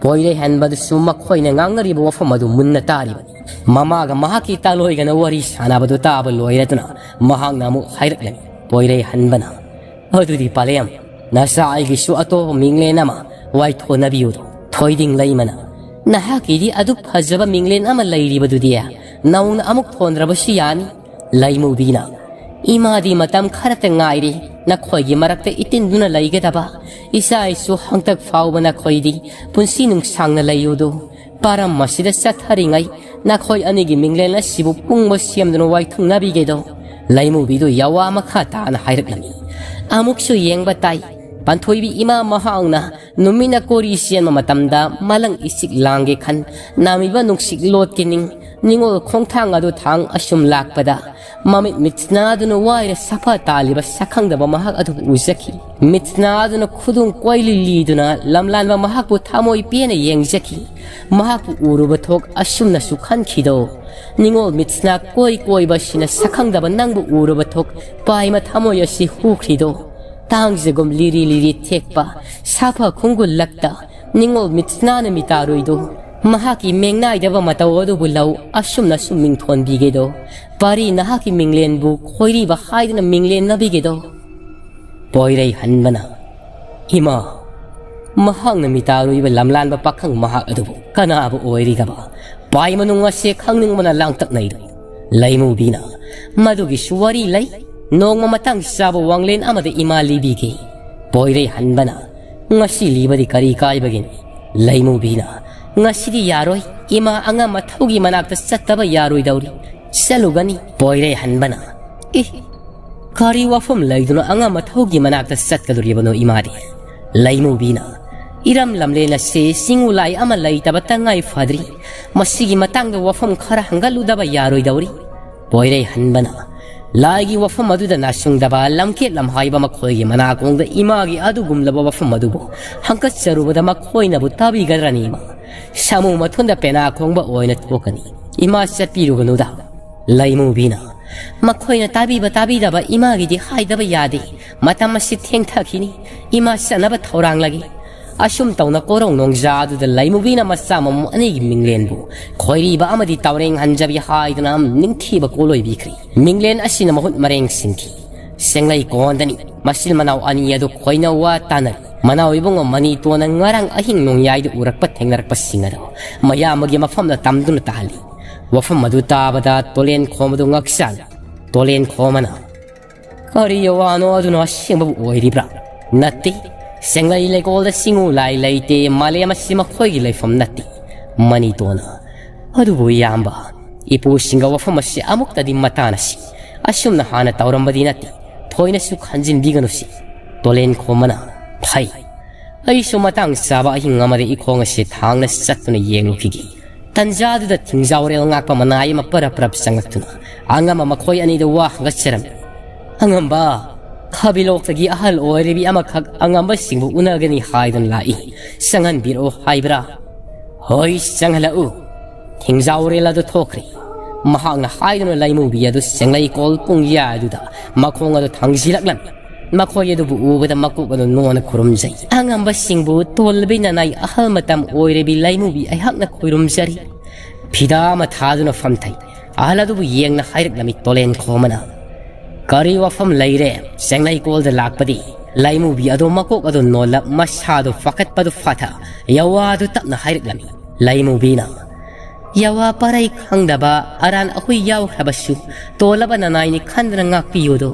ꯄꯣꯏꯔꯩꯍꯟꯕꯗꯨꯁꯨ ꯃꯈꯣꯏꯅ ꯉꯥꯡꯅꯔꯤꯕ ꯋꯥꯐꯝ ꯑꯗꯨ ꯃꯨꯟꯅ ꯇꯥꯔꯤꯕꯅꯤ꯫ ꯃꯃꯥꯒ ꯃꯍꯥꯛꯀꯤ ꯇꯥꯂꯣꯏꯒꯅ ꯋꯥꯔꯤ ꯁꯥꯟꯅꯕꯗꯨ ꯇꯥꯕ ꯂꯣꯏꯔꯗꯨꯅ ꯃꯍꯥꯛꯅ ꯑꯃꯨꯛ ꯍꯥꯏꯔꯛꯂꯝꯃꯤ꯫ ꯄꯣꯏꯔꯩꯍꯟꯕꯅ, "ꯑꯗꯨꯗꯤ ꯄꯂꯦꯝ, ꯅꯆꯥ ꯑꯩꯒꯤꯁꯨ ꯑꯇꯣꯞꯄ ꯃꯤꯡꯂꯦꯟ ꯑꯃ ꯋꯥꯏꯊꯣꯛꯅꯕꯤꯌꯨꯗꯣ꯫ ꯊꯣꯏꯗꯤꯡ ꯂꯩꯃꯅ, ꯅꯍꯥꯛꯀꯤꯗꯤ ꯑꯗꯨꯛ ꯐꯖꯕ ꯃꯤꯡꯂꯦꯟ ꯑꯃ ꯂꯩꯔꯤꯕꯗꯨꯗꯤ ꯅꯧꯅ ꯑꯃꯨꯛ ꯊꯣꯟꯗ꯭ꯔꯕꯁꯨ ꯌꯥꯅꯤ"꯫ ꯂꯩꯃꯨꯕꯤꯅ, "ꯏꯃꯥꯗꯤ ꯃꯇꯝ ꯈꯔꯇ ꯉꯥꯏꯔꯤ ꯅꯈꯣꯏꯒꯤ ꯃꯔꯛꯇ ꯏꯇꯤꯟꯗꯨꯅ ꯂꯩꯒꯗꯕ꯫ ꯏꯆꯥ ꯏꯁꯨ ꯍꯪꯇꯛ ꯐꯥꯎꯕ ꯅꯈꯣꯏꯗꯤ ꯄꯨꯟꯁꯤ ꯅꯨꯡꯁꯥꯡꯅ ꯂꯩꯌꯨꯗꯣ꯫ ꯄꯥꯔꯝ ꯑꯁꯤꯗ ꯆꯠꯊꯔꯤꯉꯩ ꯅꯈꯣꯏ ꯑꯅꯤꯒꯤ ꯃꯤꯡꯂꯦꯟ ꯑꯁꯤꯕꯨ ꯄꯨꯡꯕ ꯁꯦꯝꯗꯨꯅ ꯋꯥꯏꯊꯨꯡꯅꯕꯤꯒꯦꯗꯣ"꯫ ꯂꯩꯃꯨꯕꯤꯗꯨ ꯌꯥꯋꯥ ꯃꯈꯥ ꯇꯥꯅ ꯍꯥꯏꯔꯛꯂꯝꯃꯤ꯫ ꯑꯃꯨꯛꯁꯨ ꯌꯦꯡꯕ ꯇꯥꯏ, ꯄꯥꯟꯊꯣꯏꯕꯤ ꯏꯃꯥ ꯃꯍꯥꯛꯅ ꯅꯨꯃꯤꯠꯅ ꯀꯣꯔꯤ ꯆꯦꯟꯕ ꯃꯇꯝꯗ ꯃꯂꯪ ꯏꯆꯤꯛ ꯂꯥꯡꯒꯦ ꯈꯟ ꯅꯥꯝꯃꯤꯕ ꯅꯨꯡꯁꯤꯠ ꯂꯣꯠꯀꯦ ꯅꯤꯡ ꯅꯤꯉꯣꯜ ꯈꯣꯡꯊꯥꯡ ꯑꯗꯨ ꯊꯥꯡ ꯑꯁꯨꯝ ꯂꯥꯛꯄꯗ ꯃꯃꯤꯠ ꯃꯤꯠꯁꯅꯥꯗꯨꯅ ꯋꯥꯏꯔ ꯁꯥꯐ ꯇꯥꯜꯂꯤꯕ ꯁꯛꯈꯪꯗꯕ ꯃꯍꯥꯛ ꯑꯗꯨꯕꯨ ꯎꯖꯈꯤ꯫ ꯃꯤꯠꯁꯅꯥꯗꯨꯅ ꯈꯨꯗꯨꯡ ꯀꯣꯏꯂꯤ ꯂꯤꯗꯨꯅ ꯂꯝꯂꯥꯟꯕ ꯃꯍꯥꯛꯄꯨ ꯊꯃꯣꯏ ꯄꯦꯟꯅ ꯌꯦꯡꯖꯈꯤ꯫ ꯃꯍꯥꯛꯄꯨ ꯎꯔꯨꯕ ꯊꯣꯛ ꯑꯁꯨꯝꯅꯁꯨ ꯈꯟꯈꯤꯗꯣ꯫ ꯅꯤꯉꯣꯜ ꯃꯤꯠꯁꯅꯥ ꯀꯣꯏ ꯀꯣꯏꯕꯁꯤꯅ ꯁꯛꯈꯪꯗꯕ ꯅꯪꯕꯨ ꯎꯔꯨꯕ ꯊꯣꯛ ꯄꯥꯏꯃ ꯊꯃꯣꯏ ꯑꯁꯤ ꯍꯨꯈ꯭ꯔꯤꯗꯣ꯫ ꯇꯥꯡꯖꯒꯨꯝ ꯂꯤꯔꯤ ꯂꯤꯔꯤ ꯊꯦꯛꯄ ꯁꯥꯐ ꯈꯣꯡꯒꯨꯜ ꯂꯛꯇ ꯅꯤꯉꯣꯜ ꯃꯤꯠꯁꯅꯥꯅ ꯃꯤꯇꯥꯔꯣꯏꯗꯣ꯫ ꯃꯍꯥꯛꯀꯤ ꯃꯦꯡꯅꯥꯏꯗꯕ ꯃꯇꯧ ꯑꯗꯨꯕꯨ ꯂꯧ ꯑꯁꯨꯝꯅꯁꯨ ꯃꯤꯡꯊꯣꯟꯕꯤꯒꯦꯗꯣ꯫ ꯄꯥꯔꯤ ꯅꯍꯥꯛꯀꯤ ꯃꯤꯡꯂꯦꯟꯕꯨ ꯈꯣꯏꯔꯤꯕ ꯍꯥꯏꯗꯨꯅ ꯃꯤꯡꯂꯦꯟꯅꯕꯤꯒꯦꯗꯣ꯫ ꯄꯣꯏꯔꯩ ꯍꯟꯕꯅ, "ꯏꯃꯥ, ꯃꯍꯥꯛꯅ ꯃꯤꯇꯥꯔꯨꯏꯕ ꯂꯝꯂꯥꯟꯕ ꯄꯥꯈꯪ ꯃꯍꯥꯛ ꯑꯗꯨꯕꯨ ꯀꯅꯥꯕꯨ ꯑꯣꯏꯔꯤꯒꯕ? ꯄꯥꯏ ꯃꯅꯨꯡ ꯑꯁꯦ ꯈꯪꯅꯤꯡꯕꯅ ꯂꯥꯡꯇꯛꯅꯩꯗꯣ"꯫ ꯂꯩꯃꯨꯕꯤꯅ, "ꯃꯗꯨꯒꯤꯁꯨ ꯋꯥꯔꯤ ꯂꯩ꯫ ꯅꯣꯡꯃ ꯃꯇꯥꯡ ꯆꯥꯕ ꯋꯥꯡꯂꯦꯟ ꯑꯃꯗ ꯏꯃꯥ ꯂꯤꯕꯤꯒꯦ"꯫ ꯄꯣꯏꯔꯩ ꯍꯟꯕꯅ, "ꯉꯁꯤ ꯂꯤꯕꯗꯤ ꯀꯔꯤ ꯀꯥꯏꯕꯒꯦꯅꯦ?" ꯂꯩꯃꯨꯕꯤꯅ, "ꯉꯁꯤꯗꯤ ꯌꯥꯔꯣꯏ꯫ ꯏꯃꯥ ꯑꯉꯝ ꯑꯊꯧꯒꯤ ꯃꯅꯥꯛꯇ ꯆꯠꯇꯕ ꯌꯥꯔꯣꯏꯗꯧꯔꯤ꯫ ꯆꯠꯂꯨꯒꯅꯤ"꯫ ꯄꯣꯏꯔꯩ ꯍꯟꯕꯅ, "ꯏ, ꯀꯔꯤ ꯋꯥꯐꯝ ꯂꯩꯗꯨꯅ ꯑꯉꯝ ꯑꯊꯧꯒꯤ ꯃꯅꯥꯛꯇ ꯆꯠꯀꯗꯣꯔꯤꯕꯅꯣ ꯏꯃꯥꯗꯤ?" ꯂꯩꯃꯨꯕꯤꯅ, "ꯏꯔꯝ ꯂꯝꯂꯦꯟ ꯑꯁꯤ ꯆꯤꯡꯎ ꯂꯥꯏ ꯑꯃ ꯂꯩꯇꯕ ꯇꯉꯥꯏ ꯐꯗ꯭ꯔꯤ꯫ ꯃꯁꯤꯒꯤ ꯃꯇꯥꯡꯗ ꯋꯥꯐꯝ ꯈꯔ ꯍꯪꯒꯠꯂꯨꯗꯕ ꯌꯥꯔꯣꯏꯗꯧꯔꯤ"꯫ ꯄꯣꯏꯔꯩ ꯍꯟꯕꯅ, "ꯂꯥꯏꯒꯤ ꯋꯥꯐꯝ ꯑꯗꯨꯗ ꯅꯥꯆꯨꯡꯗꯕ ꯂꯝꯀꯦꯠ ꯂꯝꯍꯥꯏꯕ ꯃꯈꯣꯏꯒꯤ ꯃꯅꯥꯀꯣꯡꯗ ꯏꯃꯥꯒꯤ ꯑꯗꯨꯒꯨꯝꯂꯕ ꯋꯥꯐꯝ ꯑꯗꯨꯕꯨ ꯍꯪꯀꯠꯆꯔꯨꯕꯗ ꯃꯈꯣꯏꯅꯕꯨ ꯇꯥꯕꯤꯒꯗ꯭ꯔꯅꯤ ꯏꯃꯥ? ꯁꯥꯃꯨ ꯃꯊꯨꯟꯗ ꯄꯦꯅꯥ ꯈꯣꯡꯕ ꯑꯣꯏꯅ ꯊꯣꯛꯀꯅꯤ꯫ ꯏꯃꯥ ꯆꯠꯄꯤꯔꯨꯒꯅꯨꯗ"꯫ ꯂꯩꯃꯨꯕꯤꯅ, "ꯃꯈꯣꯏꯅ ꯇꯥꯕꯤꯕ ꯇꯥꯕꯤꯗꯕ ꯏꯃꯥꯒꯤꯗꯤ ꯍꯥꯏꯗꯕ ꯌꯥꯗꯦ꯫ ꯃꯇꯝ ꯑꯁꯤ ꯊꯦꯡꯊꯈꯤꯅꯤ꯫ ꯏꯃꯥ ꯆꯠꯅꯕ ꯊꯧꯔꯥꯡꯂꯒꯦ"꯫ ꯑꯁꯨꯝ ꯇꯧꯅ ꯀꯣꯔꯧ ꯅꯣꯡꯖꯥ ꯑꯗꯨꯗ ꯂꯩꯃꯨꯕꯤꯅ ꯃꯆꯥ ꯃꯃꯧ ꯑꯅꯤꯒꯤ ꯃꯤꯡꯂꯦꯟꯕꯨ ꯈꯣꯏꯔꯤꯕ ꯑꯃꯗꯤ ꯇꯥꯎꯔꯦꯡ ꯍꯟꯖꯕꯤ ꯍꯥꯏꯗꯨꯅ ꯅꯤꯡꯊꯤꯕ ꯀꯣꯜꯂꯣꯏꯕꯤꯈ꯭ꯔꯤ꯫ ꯃꯤꯡꯂꯦꯟ ꯑꯁꯤꯅ ꯃꯍꯨꯠ ꯃꯔꯦꯡ ꯁꯤꯟꯈꯤ꯫ ꯁꯦꯡꯂꯩ ꯀꯣꯟꯗꯅꯤ ꯃꯆꯤꯟ ꯃꯅꯥꯎ ꯑꯅꯤ ꯑꯗꯨ ꯈꯣꯏꯅ ꯋꯥ ꯇꯥꯅꯔꯤ꯫ ꯃꯅꯥꯎ ꯏꯕꯨꯡꯉꯣ ꯃꯅꯤꯇꯣꯟꯅ ꯉꯔꯥꯡ ꯑꯍꯤꯡ ꯅꯣꯡꯌꯥꯏꯗ ꯎꯔꯛꯄ ꯊꯦꯡꯅꯔꯛꯄꯁꯤꯡ ꯑꯗꯨ ꯃꯌꯥꯝꯕꯒꯤ ꯃꯐꯝꯗ ꯇꯝꯗꯨꯅ ꯇꯥꯍꯜꯂꯤ꯫ ꯋꯥꯐꯝ ꯑꯗꯨ ꯇꯥꯕꯗ ꯇꯣꯂꯦꯟ ꯈꯣꯝꯕꯗꯨ ꯉꯛꯆꯥꯟ ꯇꯣꯂꯦꯟ ꯈꯣꯝꯕꯅ, "ꯀꯔꯤ ꯋꯥꯅꯣ ꯑꯗꯨꯅ ꯑꯁꯦꯡꯕꯕꯨ ꯑꯣꯏꯔꯤꯕ꯭ꯔꯥ?" "ꯅꯠꯇꯦ, ꯁꯦꯡꯂꯩ ꯂꯩꯀꯣꯜꯗ ꯆꯤꯡꯉꯨ ꯂꯥꯏ ꯂꯩꯇꯦ, ꯃꯥꯂꯦꯝ ꯑꯁꯤ ꯃꯈꯣꯏꯒꯤ ꯂꯩꯐꯝ ꯅꯠꯇꯦ꯫" ꯃꯅꯤꯇꯣꯟꯅ, "ꯑꯗꯨꯕꯨ ꯏꯌꯥꯝꯕ, ꯏꯄꯨ ꯁꯤꯡꯒ ꯋꯥꯐꯝ ꯑꯁꯤ ꯑꯃꯨꯛꯇꯗꯤ ꯃꯇꯥꯟꯅꯁꯤ꯫ ꯑꯁꯨꯝꯅ ꯍꯥꯟꯅ ꯇꯧꯔꯝꯕꯗꯤ ꯅꯠꯇꯦ, ꯊꯣꯏꯅꯁꯨ ꯈꯟꯖꯤꯟꯕꯤꯒꯅꯨꯁꯤ꯫" ꯇꯣꯂꯦꯟ ꯈꯣꯝꯕꯅ, "ꯐꯩ, ꯑꯩꯁꯨ ꯃꯇꯥꯡ ꯆꯥꯕ ꯑꯍꯤꯡ ꯑꯃꯗ ꯏꯈꯣꯡ ꯑꯁꯤ ꯊꯥꯡꯅ ꯆꯠꯇꯨꯅ ꯌꯦꯡꯂꯨꯈꯤꯒꯦ꯫" ꯇꯟꯖꯥꯗꯨꯗ ꯊꯤꯡꯖꯥꯎꯔꯦꯜ ꯉꯥꯛꯄ ꯃꯅꯥꯏ ꯑꯃ ꯄꯔꯞ ꯄꯔꯞ ꯆꯪꯂꯛꯇꯨꯅ ꯑꯉꯝꯕ ꯃꯈꯣꯏ ꯑꯅꯤꯗ ꯋꯥ ꯍꯪꯒꯠꯆꯔꯝꯃꯤ꯫ "ꯑꯉꯝꯕ, ꯈꯥꯕꯤꯂꯣꯛꯇꯒꯤ ꯑꯍꯜ ꯑꯣꯏꯔꯤꯕꯤ ꯑꯃꯈꯛ ꯑꯉꯝꯕꯁꯤꯡꯕꯨ ꯎꯅꯒꯅꯤ ꯍꯥꯏꯗꯨꯅ ꯂꯥꯛꯏ꯫ ꯆꯪꯍꯟꯕꯤꯔꯛꯑꯣ ꯍꯥꯏꯕ꯭ꯔꯥ?" "ꯍꯣꯏ, ꯆꯪꯍꯜꯂꯛꯎ꯫" ꯊꯤꯡꯖꯥꯎꯔꯦꯜ ꯑꯗꯨ ꯊꯣꯛꯈ꯭ꯔꯦ꯫ ꯃꯍꯥꯛꯅ ꯍꯥꯏꯗꯨꯅ ꯂꯩꯃꯨꯕꯤ ꯑꯗꯨ ꯁꯦꯡꯂꯩꯀꯣꯜ ꯄꯨꯡꯌꯥꯏꯗꯨꯗ ꯃꯈꯣꯡ ꯑꯗꯨ ꯊꯥꯡꯖꯤꯜꯂꯛꯂꯝꯃꯤ꯫ ꯃꯈꯣꯏ ꯑꯗꯨꯕꯨ ꯎꯕꯗ ꯃꯀꯣꯛ ꯑꯗꯨ ꯅꯣꯟꯅ ꯈꯨꯔꯨꯝꯖꯩ꯫ "ꯑꯉꯝꯕꯁꯤꯡꯕꯨ ꯇꯣꯜꯂꯕꯤ ꯅꯅꯥꯏ ꯑꯍꯜ ꯃꯇꯝ ꯑꯣꯏꯔꯕꯤ ꯂꯩꯃꯨꯕꯤ ꯑꯩꯍꯥꯛꯅ ꯈꯨꯔꯨꯝꯖꯔꯤ꯫" ꯐꯤꯗꯥ ꯑꯃ ꯊꯥꯗꯨꯅ ꯐꯝꯊꯩ꯫ ꯑꯍꯜ ꯑꯗꯨꯕꯨ ꯌꯦꯡꯅ ꯍꯥꯏꯔꯛꯂꯝꯃꯤ ꯇꯣꯂꯦꯟ ꯈꯣꯝꯕꯅ, "ꯀꯔꯤ ꯋꯥꯐꯝ ꯂꯩꯔꯦ? ꯁꯦꯡꯂꯩꯀꯣꯜꯗ ꯂꯥꯛꯄꯗꯤ?" ꯂꯩꯃꯨꯕꯤ ꯑꯗꯨ ꯃꯀꯣꯛ ꯑꯗꯨ ꯅꯣꯜꯂꯞ ꯃꯁꯥꯗꯨ ꯐꯥꯀꯠꯄꯗꯨ ꯐꯥꯊ ꯌꯋꯥꯗꯨ ꯇꯞꯅ ꯍꯥꯏꯔꯛꯂꯝꯃꯤ꯫ ꯂꯩꯃꯨꯕꯤꯅ, "ꯌꯋꯥ ꯄꯔꯩ ꯈꯪꯗꯕ ꯑꯔꯥꯟ ꯑꯍꯨꯏ ꯌꯥꯎꯈ꯭ꯔꯕꯁꯨ ꯇꯣꯜꯂꯕ ꯅꯅꯥꯏꯅꯤ ꯈꯟꯗꯨꯅ ꯉꯥꯛꯄꯤꯌꯨꯗꯣ꯫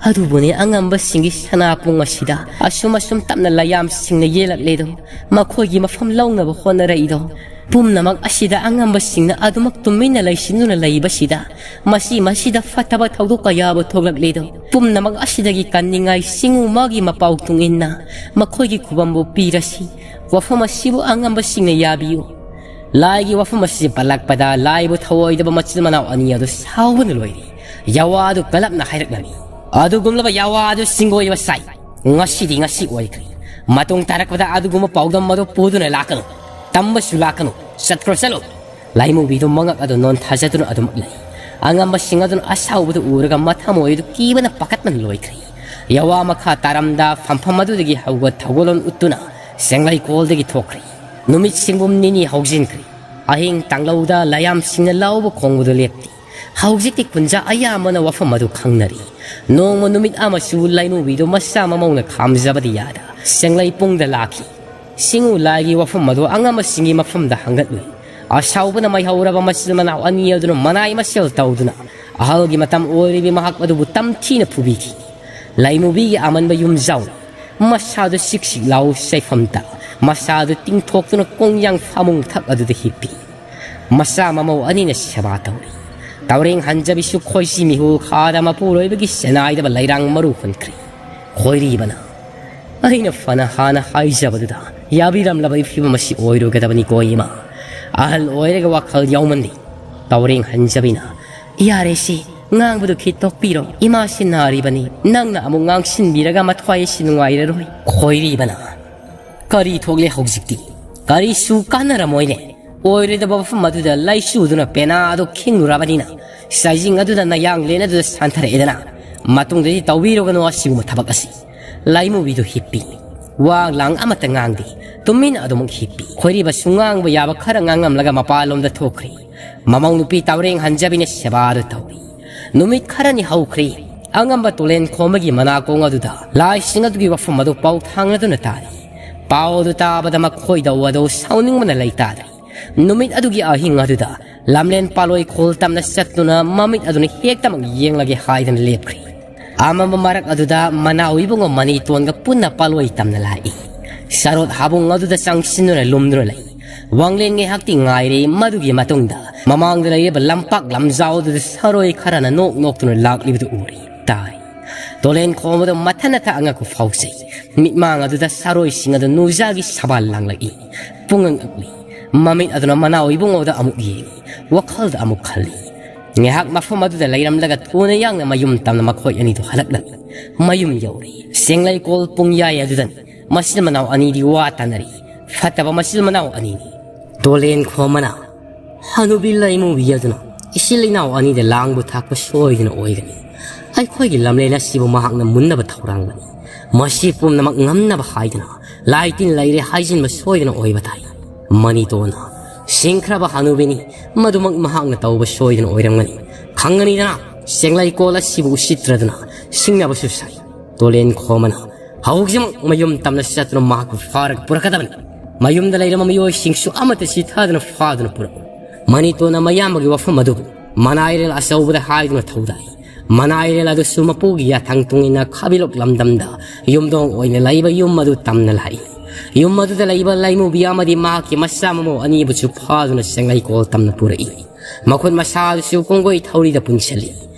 ꯑꯗꯨꯕꯨꯅꯦ ꯑꯉꯝꯕꯁꯤꯡꯒꯤ ꯁꯅꯥꯄꯨꯡ ꯑꯁꯤꯗ ꯑꯁꯨꯝ ꯑꯁꯨꯝ ꯇꯞꯅ ꯂꯌꯥꯝꯁꯤꯡꯅ ꯌꯦꯜꯂꯛꯂꯦꯗꯣ, ꯃꯈꯣꯏꯒꯤ ꯃꯐꯝ ꯂꯧꯅꯕ ꯍꯣꯠꯅꯔꯛꯏꯗꯣ꯫ ꯄꯨꯝꯅꯃꯛ ꯑꯁꯤꯗ ꯑꯉꯝꯕꯁꯤꯡꯅ ꯑꯗꯨꯃꯛ ꯇꯨꯃꯤꯟꯅ ꯂꯩꯁꯤꯟꯗꯨꯅ ꯂꯩꯕꯁꯤꯗ ꯃꯁꯤ ꯃꯁꯤꯗ ꯐꯠꯇꯕ ꯊꯧꯗꯣꯛ ꯀꯌꯥꯕꯨ ꯊꯣꯛꯂꯛꯂꯦꯗꯣ꯫ ꯄꯨꯝꯅꯃꯛ ꯑꯁꯤꯗꯒꯤ ꯀꯟꯅꯤꯡꯉꯥꯏ ꯆꯤꯡꯉꯨ ꯃꯥꯒꯤ ꯃꯄꯥꯎ ꯇꯨꯡ ꯏꯟꯅ ꯃꯈꯣꯏꯒꯤ ꯈꯨꯕꯝꯕꯨ ꯄꯤꯔꯁꯤ꯫ ꯋꯥꯐꯝ ꯑꯁꯤꯕꯨ ꯑꯉꯝꯕꯁꯤꯡꯅ ꯌꯥꯕꯤꯌꯨ꯫" ꯂꯥꯏꯒꯤ ꯋꯥꯐꯝ ꯑꯁꯤ ꯄꯜꯂꯛꯄꯗ ꯂꯥꯏꯕꯨ ꯊꯧꯑꯣꯏꯗꯕ ꯃꯆꯤꯟ ꯃꯅꯥꯎ ꯑꯅꯤ ꯑꯗꯨ ꯁꯥꯎꯕꯅ ꯂꯣꯏꯔꯤ꯫ ꯌꯋꯥ ꯑꯗꯨ ꯀꯂꯞꯅ ꯍꯥꯏꯔꯛꯂꯝꯃꯤ, "ꯑꯗꯨꯒꯨꯝꯂꯕ ꯌꯋꯥ ꯑꯗꯨ ꯆꯤꯡꯒꯣꯏꯕ ꯁꯥꯏ꯫ ꯉꯁꯤꯗꯤ ꯉꯁꯤ ꯑꯣꯏꯈ꯭ꯔꯦ꯫ ꯃꯇꯨꯡ ꯇꯥꯔꯛꯄꯗ ꯑꯗꯨꯒꯨꯝꯕ ꯄꯥꯎꯗꯝ ꯑꯗꯨ ꯄꯨꯗꯨꯅ ꯂꯥꯛꯀꯅꯨ꯫ ꯇꯝꯕꯁꯨ ꯂꯥꯛꯀꯅꯨ꯫ ꯆꯠꯈ꯭ꯔꯣ, ꯆꯠꯂꯨ꯫" ꯂꯥꯏꯃꯨꯕꯤꯗꯨ ꯃꯉꯛ ꯑꯗꯨ ꯅꯣꯟꯊꯖꯗꯨꯅ ꯑꯗꯨꯃꯛ ꯂꯩ꯫ ꯑꯉꯝꯕꯁꯤꯡ ꯑꯗꯨꯅ ꯑꯁꯥꯎꯕꯗꯨ ꯎꯔꯒ ꯃꯊꯃꯣꯏ ꯑꯗꯨ ꯀꯤꯕꯅ ꯄꯥꯈꯠꯄꯅ ꯂꯣꯏꯈ꯭ꯔꯦ꯫ ꯌꯋꯥ ꯃꯈꯥ ꯇꯥꯔꯝꯗ ꯐꯝꯐꯝ ꯑꯗꯨꯗꯒꯤ ꯍꯧꯒꯠ ꯊꯧꯒꯜꯂꯣꯟ ꯎꯠꯇꯨꯅ ꯁꯦꯡꯂꯩꯀꯣꯜꯗꯒꯤ ꯊꯣꯛꯈ꯭ꯔꯦ꯫ ꯅꯨꯃꯤꯠ ꯁꯤꯡꯕꯨꯝ ꯅꯤꯅꯤ ꯍꯧꯖꯤꯟꯈ꯭ꯔꯦ꯫ ꯑꯍꯤꯡ ꯇꯥꯡꯂꯧꯗ ꯂꯥꯏꯌꯥꯝꯁꯤꯡꯅ ꯂꯥꯎꯕ ꯈꯣꯡꯕꯗꯨ ꯂꯦꯞꯇꯦ꯫ ꯍꯧꯖꯤꯛꯇꯤ ꯈꯨꯟꯖꯥ ꯑꯌꯥꯝꯕꯅ ꯋꯥꯐꯝ ꯑꯗꯨ ꯈꯪꯅꯔꯦ꯫ ꯅꯣꯡꯃ ꯅꯨꯃꯤꯠ ꯑꯃꯁꯨ ꯂꯩꯃꯨꯕꯤꯗꯨ ꯃꯁꯥ ꯃꯃꯧꯅ ꯈꯥꯝꯖꯕꯗꯤ ꯌꯥꯗ ꯁꯦꯡꯂꯩ ꯄꯨꯡꯗ ꯂꯥꯛꯈꯤ꯫ ꯁꯤꯡꯎ ꯂꯥꯏꯒꯤ ꯋꯥꯐꯝ ꯑꯗꯨ ꯑꯉꯝꯕꯁꯤꯡꯒꯤ ꯃꯐꯝꯗ ꯍꯪꯒꯠꯂꯨꯏ꯫ ꯑꯁꯥꯎꯕꯅ ꯃꯩ ꯍꯧꯔꯕ ꯃꯆꯤꯟ ꯃꯅꯥꯎ ꯑꯅꯤ ꯑꯗꯨꯅ ꯃꯅꯥꯏ ꯃꯁꯦꯜ ꯇꯧꯗꯨꯅ ꯑꯍꯜꯒꯤ ꯃꯇꯝ ꯑꯣꯏꯔꯤꯕꯤ ꯃꯍꯥꯛ ꯑꯗꯨꯕꯨ ꯇꯝꯊꯤꯅ ꯐꯨꯕꯤꯈꯤ꯫ ꯂꯩꯃꯨꯕꯤꯒꯤ ꯑꯃꯟꯕ ꯌꯨꯝꯖꯥꯎ ꯃꯁꯥꯗꯨ ꯁꯤꯛ ꯁꯤꯛ ꯂꯥꯎ ꯁꯩꯐꯝꯇ ꯃꯁꯥꯗꯨ ꯇꯤꯡꯊꯣꯛꯇꯨꯅ ꯀꯣꯡꯌꯥꯡ ꯐꯃꯨꯡ ꯊꯛ ꯑꯗꯨꯗ ꯍꯤꯞꯄꯤ꯫ ꯃꯆꯥ ꯃꯃꯧ ꯑꯅꯤꯅ ꯁꯦꯕꯥ ꯇꯧꯔꯤ꯫ ꯇꯧꯔꯦꯡ ꯍꯟꯖꯕꯤꯁꯨ ꯈꯣꯏꯁꯤ ꯃꯤꯍꯨꯜ ꯈꯥꯗ ꯃꯄꯨꯔꯣꯏꯕꯒꯤ ꯁꯦꯅꯥꯏꯗꯕ ꯂꯩꯔꯥꯡ ꯃꯔꯨ ꯍꯨꯟꯈ꯭ꯔꯤ꯫ ꯈꯣꯏꯔꯤꯕꯅ, "ꯑꯩꯅ ꯐꯅ ꯍꯥꯟꯅ ꯍꯥꯏꯖꯕꯗꯨꯗ ꯌꯥꯕꯤꯔꯝꯂꯕ ꯐꯤꯕꯝ ꯑꯁꯤ ꯑꯣꯏꯔꯣꯏꯒꯗꯕꯅꯤꯀꯣ ꯏꯃꯥ꯫ ꯑꯍꯜ ꯑꯣꯏꯔꯒ ꯋꯥꯈꯜ ꯌꯥꯎꯃꯟꯗꯦ"꯫ ꯇꯧꯔꯦꯡ ꯍꯟꯖꯕꯤꯅ, "ꯌꯥꯔꯦꯁꯤ, ꯉꯥꯡꯕꯗꯨ ꯈꯤꯠ ꯇꯣꯛꯄꯤꯔꯣ꯫ ꯏꯃꯥꯁꯤ ꯅꯥꯔꯤꯕꯅꯤ꯫ ꯅꯪꯅ ꯑꯃꯨꯛ ꯉꯥꯡꯁꯤꯟꯕꯤꯔꯒ ꯃꯊ꯭ꯋꯥꯏ ꯑꯁꯤ ꯅꯨꯡꯉꯥꯏꯔꯔꯣꯏ"꯫ ꯈꯣꯏꯔꯤꯕꯅ, "ꯀꯔꯤ ꯊꯣꯛꯂꯦ ꯍꯧꯖꯤꯛꯇꯤ? ꯀꯔꯤꯁꯨ ꯀꯥꯟꯅꯔꯝꯃꯣꯏꯅꯦ꯫ ꯑꯣꯏꯔꯣꯏꯗꯕ ꯋꯥꯐꯝ ꯑꯗꯨꯗ ꯂꯩꯆꯨꯗꯨꯅ ꯄꯦꯅꯥ ꯑꯗꯨ ꯈꯤꯡꯂꯨꯔꯕꯅꯤꯅ ꯁꯥꯏꯖꯤꯡ ꯑꯗꯨꯗ ꯅꯌꯥꯡꯂꯦꯟ ꯑꯗꯨꯗ ꯁꯥꯟꯊꯔꯛꯑꯦꯗꯅ꯫ ꯃꯇꯨꯡꯗꯗꯤ ꯇꯧꯕꯤꯔꯨꯒꯅꯨ ꯑꯁꯤꯒꯨꯝꯕ ꯊꯕꯛ ꯑꯁꯤ"꯫ ꯂꯩꯃꯨꯕꯤꯗꯨ ꯍꯤꯞꯄꯤ꯫ ꯋꯥ ꯂꯥꯡ ꯑꯃꯠꯇ ꯉꯥꯡꯗꯦ꯫ ꯇꯨꯃꯤꯟꯅ ꯑꯗꯨꯃꯛ ꯍꯤꯞꯄꯤ꯫ ꯈꯣꯏꯔꯤꯕꯁꯨ ꯉꯥꯡꯕ ꯌꯥꯕ ꯈꯔ ꯉꯥꯡꯉꯝꯂꯒ ꯃꯄꯥꯟꯂꯣꯝꯗ ꯊꯣꯛꯈ꯭ꯔꯤ꯫ ꯃꯃꯧ ꯅꯨꯄꯤ ꯇꯧꯔꯦꯡ ꯍꯟꯖꯕꯤꯅ ꯁꯦꯕꯥ ꯑꯗꯨ ꯇꯧꯔꯤ꯫ ꯅꯨꯃꯤꯠ ꯈꯔꯅꯤ ꯍꯧꯈ꯭ꯔꯤ꯫ ꯑꯉꯝꯕ ꯇꯨꯂꯦꯟ ꯈꯣꯝꯕꯒꯤ ꯃꯅꯥꯀꯣꯡ ꯑꯗꯨꯗ ꯂꯥꯏꯁꯤꯡ ꯑꯗꯨꯒꯤ ꯋꯥꯐꯝ ꯑꯗꯨ ꯄꯥꯎ ꯊꯥꯡꯂꯗꯨꯅ ꯇꯥꯔꯤ꯫ ꯄꯥꯎ ꯑꯗꯨ ꯇꯥꯕꯗ ꯃꯈꯣꯏꯗ ꯑꯗꯨ ꯁꯥꯎꯅꯤꯡꯕꯅ ꯂꯩꯇꯥꯗ꯭ꯔꯤ꯫ ꯅꯨꯃꯤꯠ ꯑꯗꯨꯒꯤ ꯑꯍꯤꯡ ꯑꯗꯨꯗ ꯂꯝꯂꯦꯟ ꯄꯥꯂꯣꯏ ꯈꯣꯜ ꯇꯝꯅ ꯆꯠꯇꯨꯅ ꯃꯃꯤꯠ ꯑꯗꯨꯅ ꯍꯦꯛꯇꯃꯛ ꯌꯦꯡꯂꯒꯦ ꯍꯥꯏꯗꯅ ꯂꯦꯞꯈ꯭ꯔꯤ꯫ ꯑꯃꯝꯕ ꯃꯔꯛ ꯑꯗꯨꯗ ꯃꯅꯥꯎ ꯏꯕꯨꯡꯉꯣ ꯃꯅꯤꯇꯣꯟꯒ ꯄꯨꯟꯅ ꯄꯥꯂꯣꯏ ꯇꯝꯅ ꯂꯥꯛꯏ꯫ ꯁꯔꯣꯠ ꯍꯥꯕꯨꯡ ꯑꯗꯨꯗ ꯆꯪꯁꯤꯟꯗꯨꯅ ꯂꯨꯝꯗꯨꯅ ꯂꯩ꯫ ꯋꯥꯡꯂꯦꯟ ꯉꯥꯏꯍꯥꯛꯇꯤ ꯉꯥꯏꯔꯦ, ꯃꯗꯨꯒꯤ ꯃꯇꯨꯡꯗ ꯃꯃꯥꯡꯗ ꯂꯩꯔꯤꯕ ꯂꯝꯄꯥꯛ ꯂꯝꯖꯥꯎ ꯑꯗꯨꯗ ꯁꯥꯔꯣꯏ ꯈꯔꯅ ꯅꯣꯛ ꯅꯣꯛꯇꯨꯅ ꯂꯥꯛꯂꯤꯕꯗꯨ ꯎꯔꯦ꯫ ꯇꯥꯏ꯫ ꯇꯣꯂꯦꯟ ꯈꯣꯝꯕꯗ ꯃꯊꯟꯅ ꯊꯛ ꯑꯉꯛꯄ ꯐꯥꯎꯖꯩ꯫ ꯃꯤꯠꯃꯥꯡ ꯑꯗꯨꯗ ꯁꯥꯔꯣꯏꯁꯤꯡ ꯑꯗꯨ ꯅꯨꯡꯖꯥꯒꯤ ꯁꯕꯥꯜ ꯂꯥꯡꯂꯛꯏ꯫ ꯄꯨꯡꯉꯛ ꯉꯛꯂꯤ꯫ ꯃꯃꯤꯠ ꯑꯗꯨꯅ ꯃꯅꯥꯎ ꯏꯕꯨꯡꯉꯣꯗ ꯑꯃꯨꯛ ꯌꯦꯡꯏ꯫ ꯋꯥꯈꯜꯗ ꯑꯃꯨꯛ ꯈꯜꯂꯤ꯫ ꯉꯥꯏꯍꯥꯛ ꯃꯐꯝ ꯑꯗꯨꯗ ꯂꯩꯔꯝꯂꯒ ꯊꯨꯅ ꯌꯥꯡꯅ ꯃꯌꯨꯝ ꯇꯝꯅ ꯃꯈꯣꯏ ꯑꯅꯤꯗꯨ ꯍꯜꯂꯛꯂꯝꯃꯤ꯫ ꯃꯌꯨꯝ ꯌꯧꯔꯦ꯫ ꯁꯦꯡꯂꯩꯀꯣꯜ ꯄꯨꯡꯌꯥꯏ ꯑꯗꯨꯗꯅꯤ꯫ ꯃꯆꯤꯟ ꯃꯅꯥꯎ ꯑꯅꯤꯗꯤ ꯋꯥ ꯇꯥꯅꯔꯤ꯫ ꯐꯠꯇꯕ ꯃꯆꯤꯟ ꯃꯅꯥꯎ ꯑꯅꯤꯅꯤ꯫ ꯇꯣꯂꯦꯟ ꯈꯣꯝꯕꯅ, "ꯍꯅꯨꯕꯤ ꯂꯩꯃꯨꯕꯤ ꯑꯗꯨꯅ ꯏꯆꯤꯜ ꯏꯅꯥꯎ ꯑꯅꯤꯗ ꯂꯥꯡꯕ ꯊꯥꯛꯄ ꯁꯣꯏꯗꯅ ꯑꯣꯏꯒꯅꯤ꯫ ꯑꯩꯈꯣꯏꯒꯤ ꯂꯝꯂꯦꯟ ꯑꯁꯤꯕꯨ ꯃꯍꯥꯛꯅ ꯃꯨꯟꯅꯕ ꯊꯧꯔꯥꯡꯕꯅꯤ꯫ ꯃꯁꯤ ꯄꯨꯝꯅꯃꯛ ꯉꯝꯅꯕ ꯍꯥꯏꯗꯨꯅ ꯂꯥꯏ ꯇꯤꯟ ꯂꯩꯔꯦ ꯍꯥꯏꯖꯤꯟꯕ ꯁꯣꯏꯗꯅ ꯑꯣꯏꯕ ꯇꯥꯏ꯫ ꯃꯅꯤꯇꯣꯟꯅ, "ꯁꯤꯡꯈ꯭ꯔꯕ ꯍꯅꯨꯕꯤꯅꯤ, ꯃꯗꯨꯃꯛ ꯃꯍꯥꯛꯅ ꯇꯧꯕ ꯁꯣꯏꯗꯅ ꯑꯣꯏꯔꯝꯒꯅꯤ꯫ ꯈꯪꯒꯅꯤꯗꯅ, ꯆꯦꯡꯂꯩꯀꯣꯜ ꯑꯁꯤꯕꯨ ꯎꯁꯤꯠꯇ꯭ꯔꯗꯨꯅ ꯁꯤꯡꯅꯕꯁꯨ ꯁꯥꯏ꯫" ꯇꯣꯂꯦꯟ ꯈꯣꯃꯅ, "ꯍꯧꯖꯤꯛꯃꯛ ꯃꯌꯨꯝ ꯇꯝꯅ ꯆꯠꯇꯨꯅ ꯃꯍꯥꯛꯄꯨ ꯐꯥꯔꯒ ꯄꯨꯔꯛꯀꯗꯕꯅꯤ꯫ ꯃꯌꯨꯝꯗ ꯂꯩꯔꯝꯕ ꯃꯤꯑꯣꯏꯁꯤꯡꯁꯨ ꯑꯃꯠꯇ ꯆꯤꯊꯗꯅ ꯐꯥꯗꯨꯅ ꯄꯨꯔꯛꯎ꯫" ꯃꯅꯤꯇꯣꯟꯅ ꯃꯌꯥꯝꯕꯒꯤ ꯋꯥꯐꯝ ꯑꯗꯨꯕꯨ ꯃꯅꯥꯏꯔꯦꯜ ꯑꯆꯧꯕꯗ ꯍꯥꯏꯗꯨꯅ ꯊꯧꯗꯥꯏ꯫ ꯃꯅꯥꯏꯔꯦꯜ ꯑꯗꯨꯁꯨ ꯃꯄꯨꯒꯤ ꯌꯥꯊꯪ ꯇꯨꯡꯏꯟꯅ ꯈꯥꯕꯤꯂꯣꯛ ꯂꯝꯗꯝꯗ ꯌꯨꯝꯊꯣꯡ ꯑꯣꯏꯅ ꯂꯩꯕ ꯌꯨꯝ ꯑꯗꯨ ꯇꯝꯅ ꯂꯥꯛꯏ꯫ ꯌꯨꯝ ꯑꯗꯨꯗ ꯂꯩꯕ ꯂꯩꯃꯨꯕꯤ ꯑꯃꯗꯤ ꯃꯍꯥꯛꯀꯤ ꯃꯆꯥ ꯃꯃꯧ ꯑꯅꯤꯕꯨꯁꯨ ꯐꯥꯗꯨꯅ ꯆꯦꯡꯂꯩꯀꯣꯜ ꯇꯝꯅ ꯄꯨꯔꯛꯏ꯫ ꯃꯈꯨꯠ ꯃꯁꯥ ꯑꯗꯨꯁꯨ ꯀꯣꯡꯒꯣꯏ ꯊꯧꯔꯤꯗ ꯄꯨꯟꯁꯤꯜꯂꯤ꯫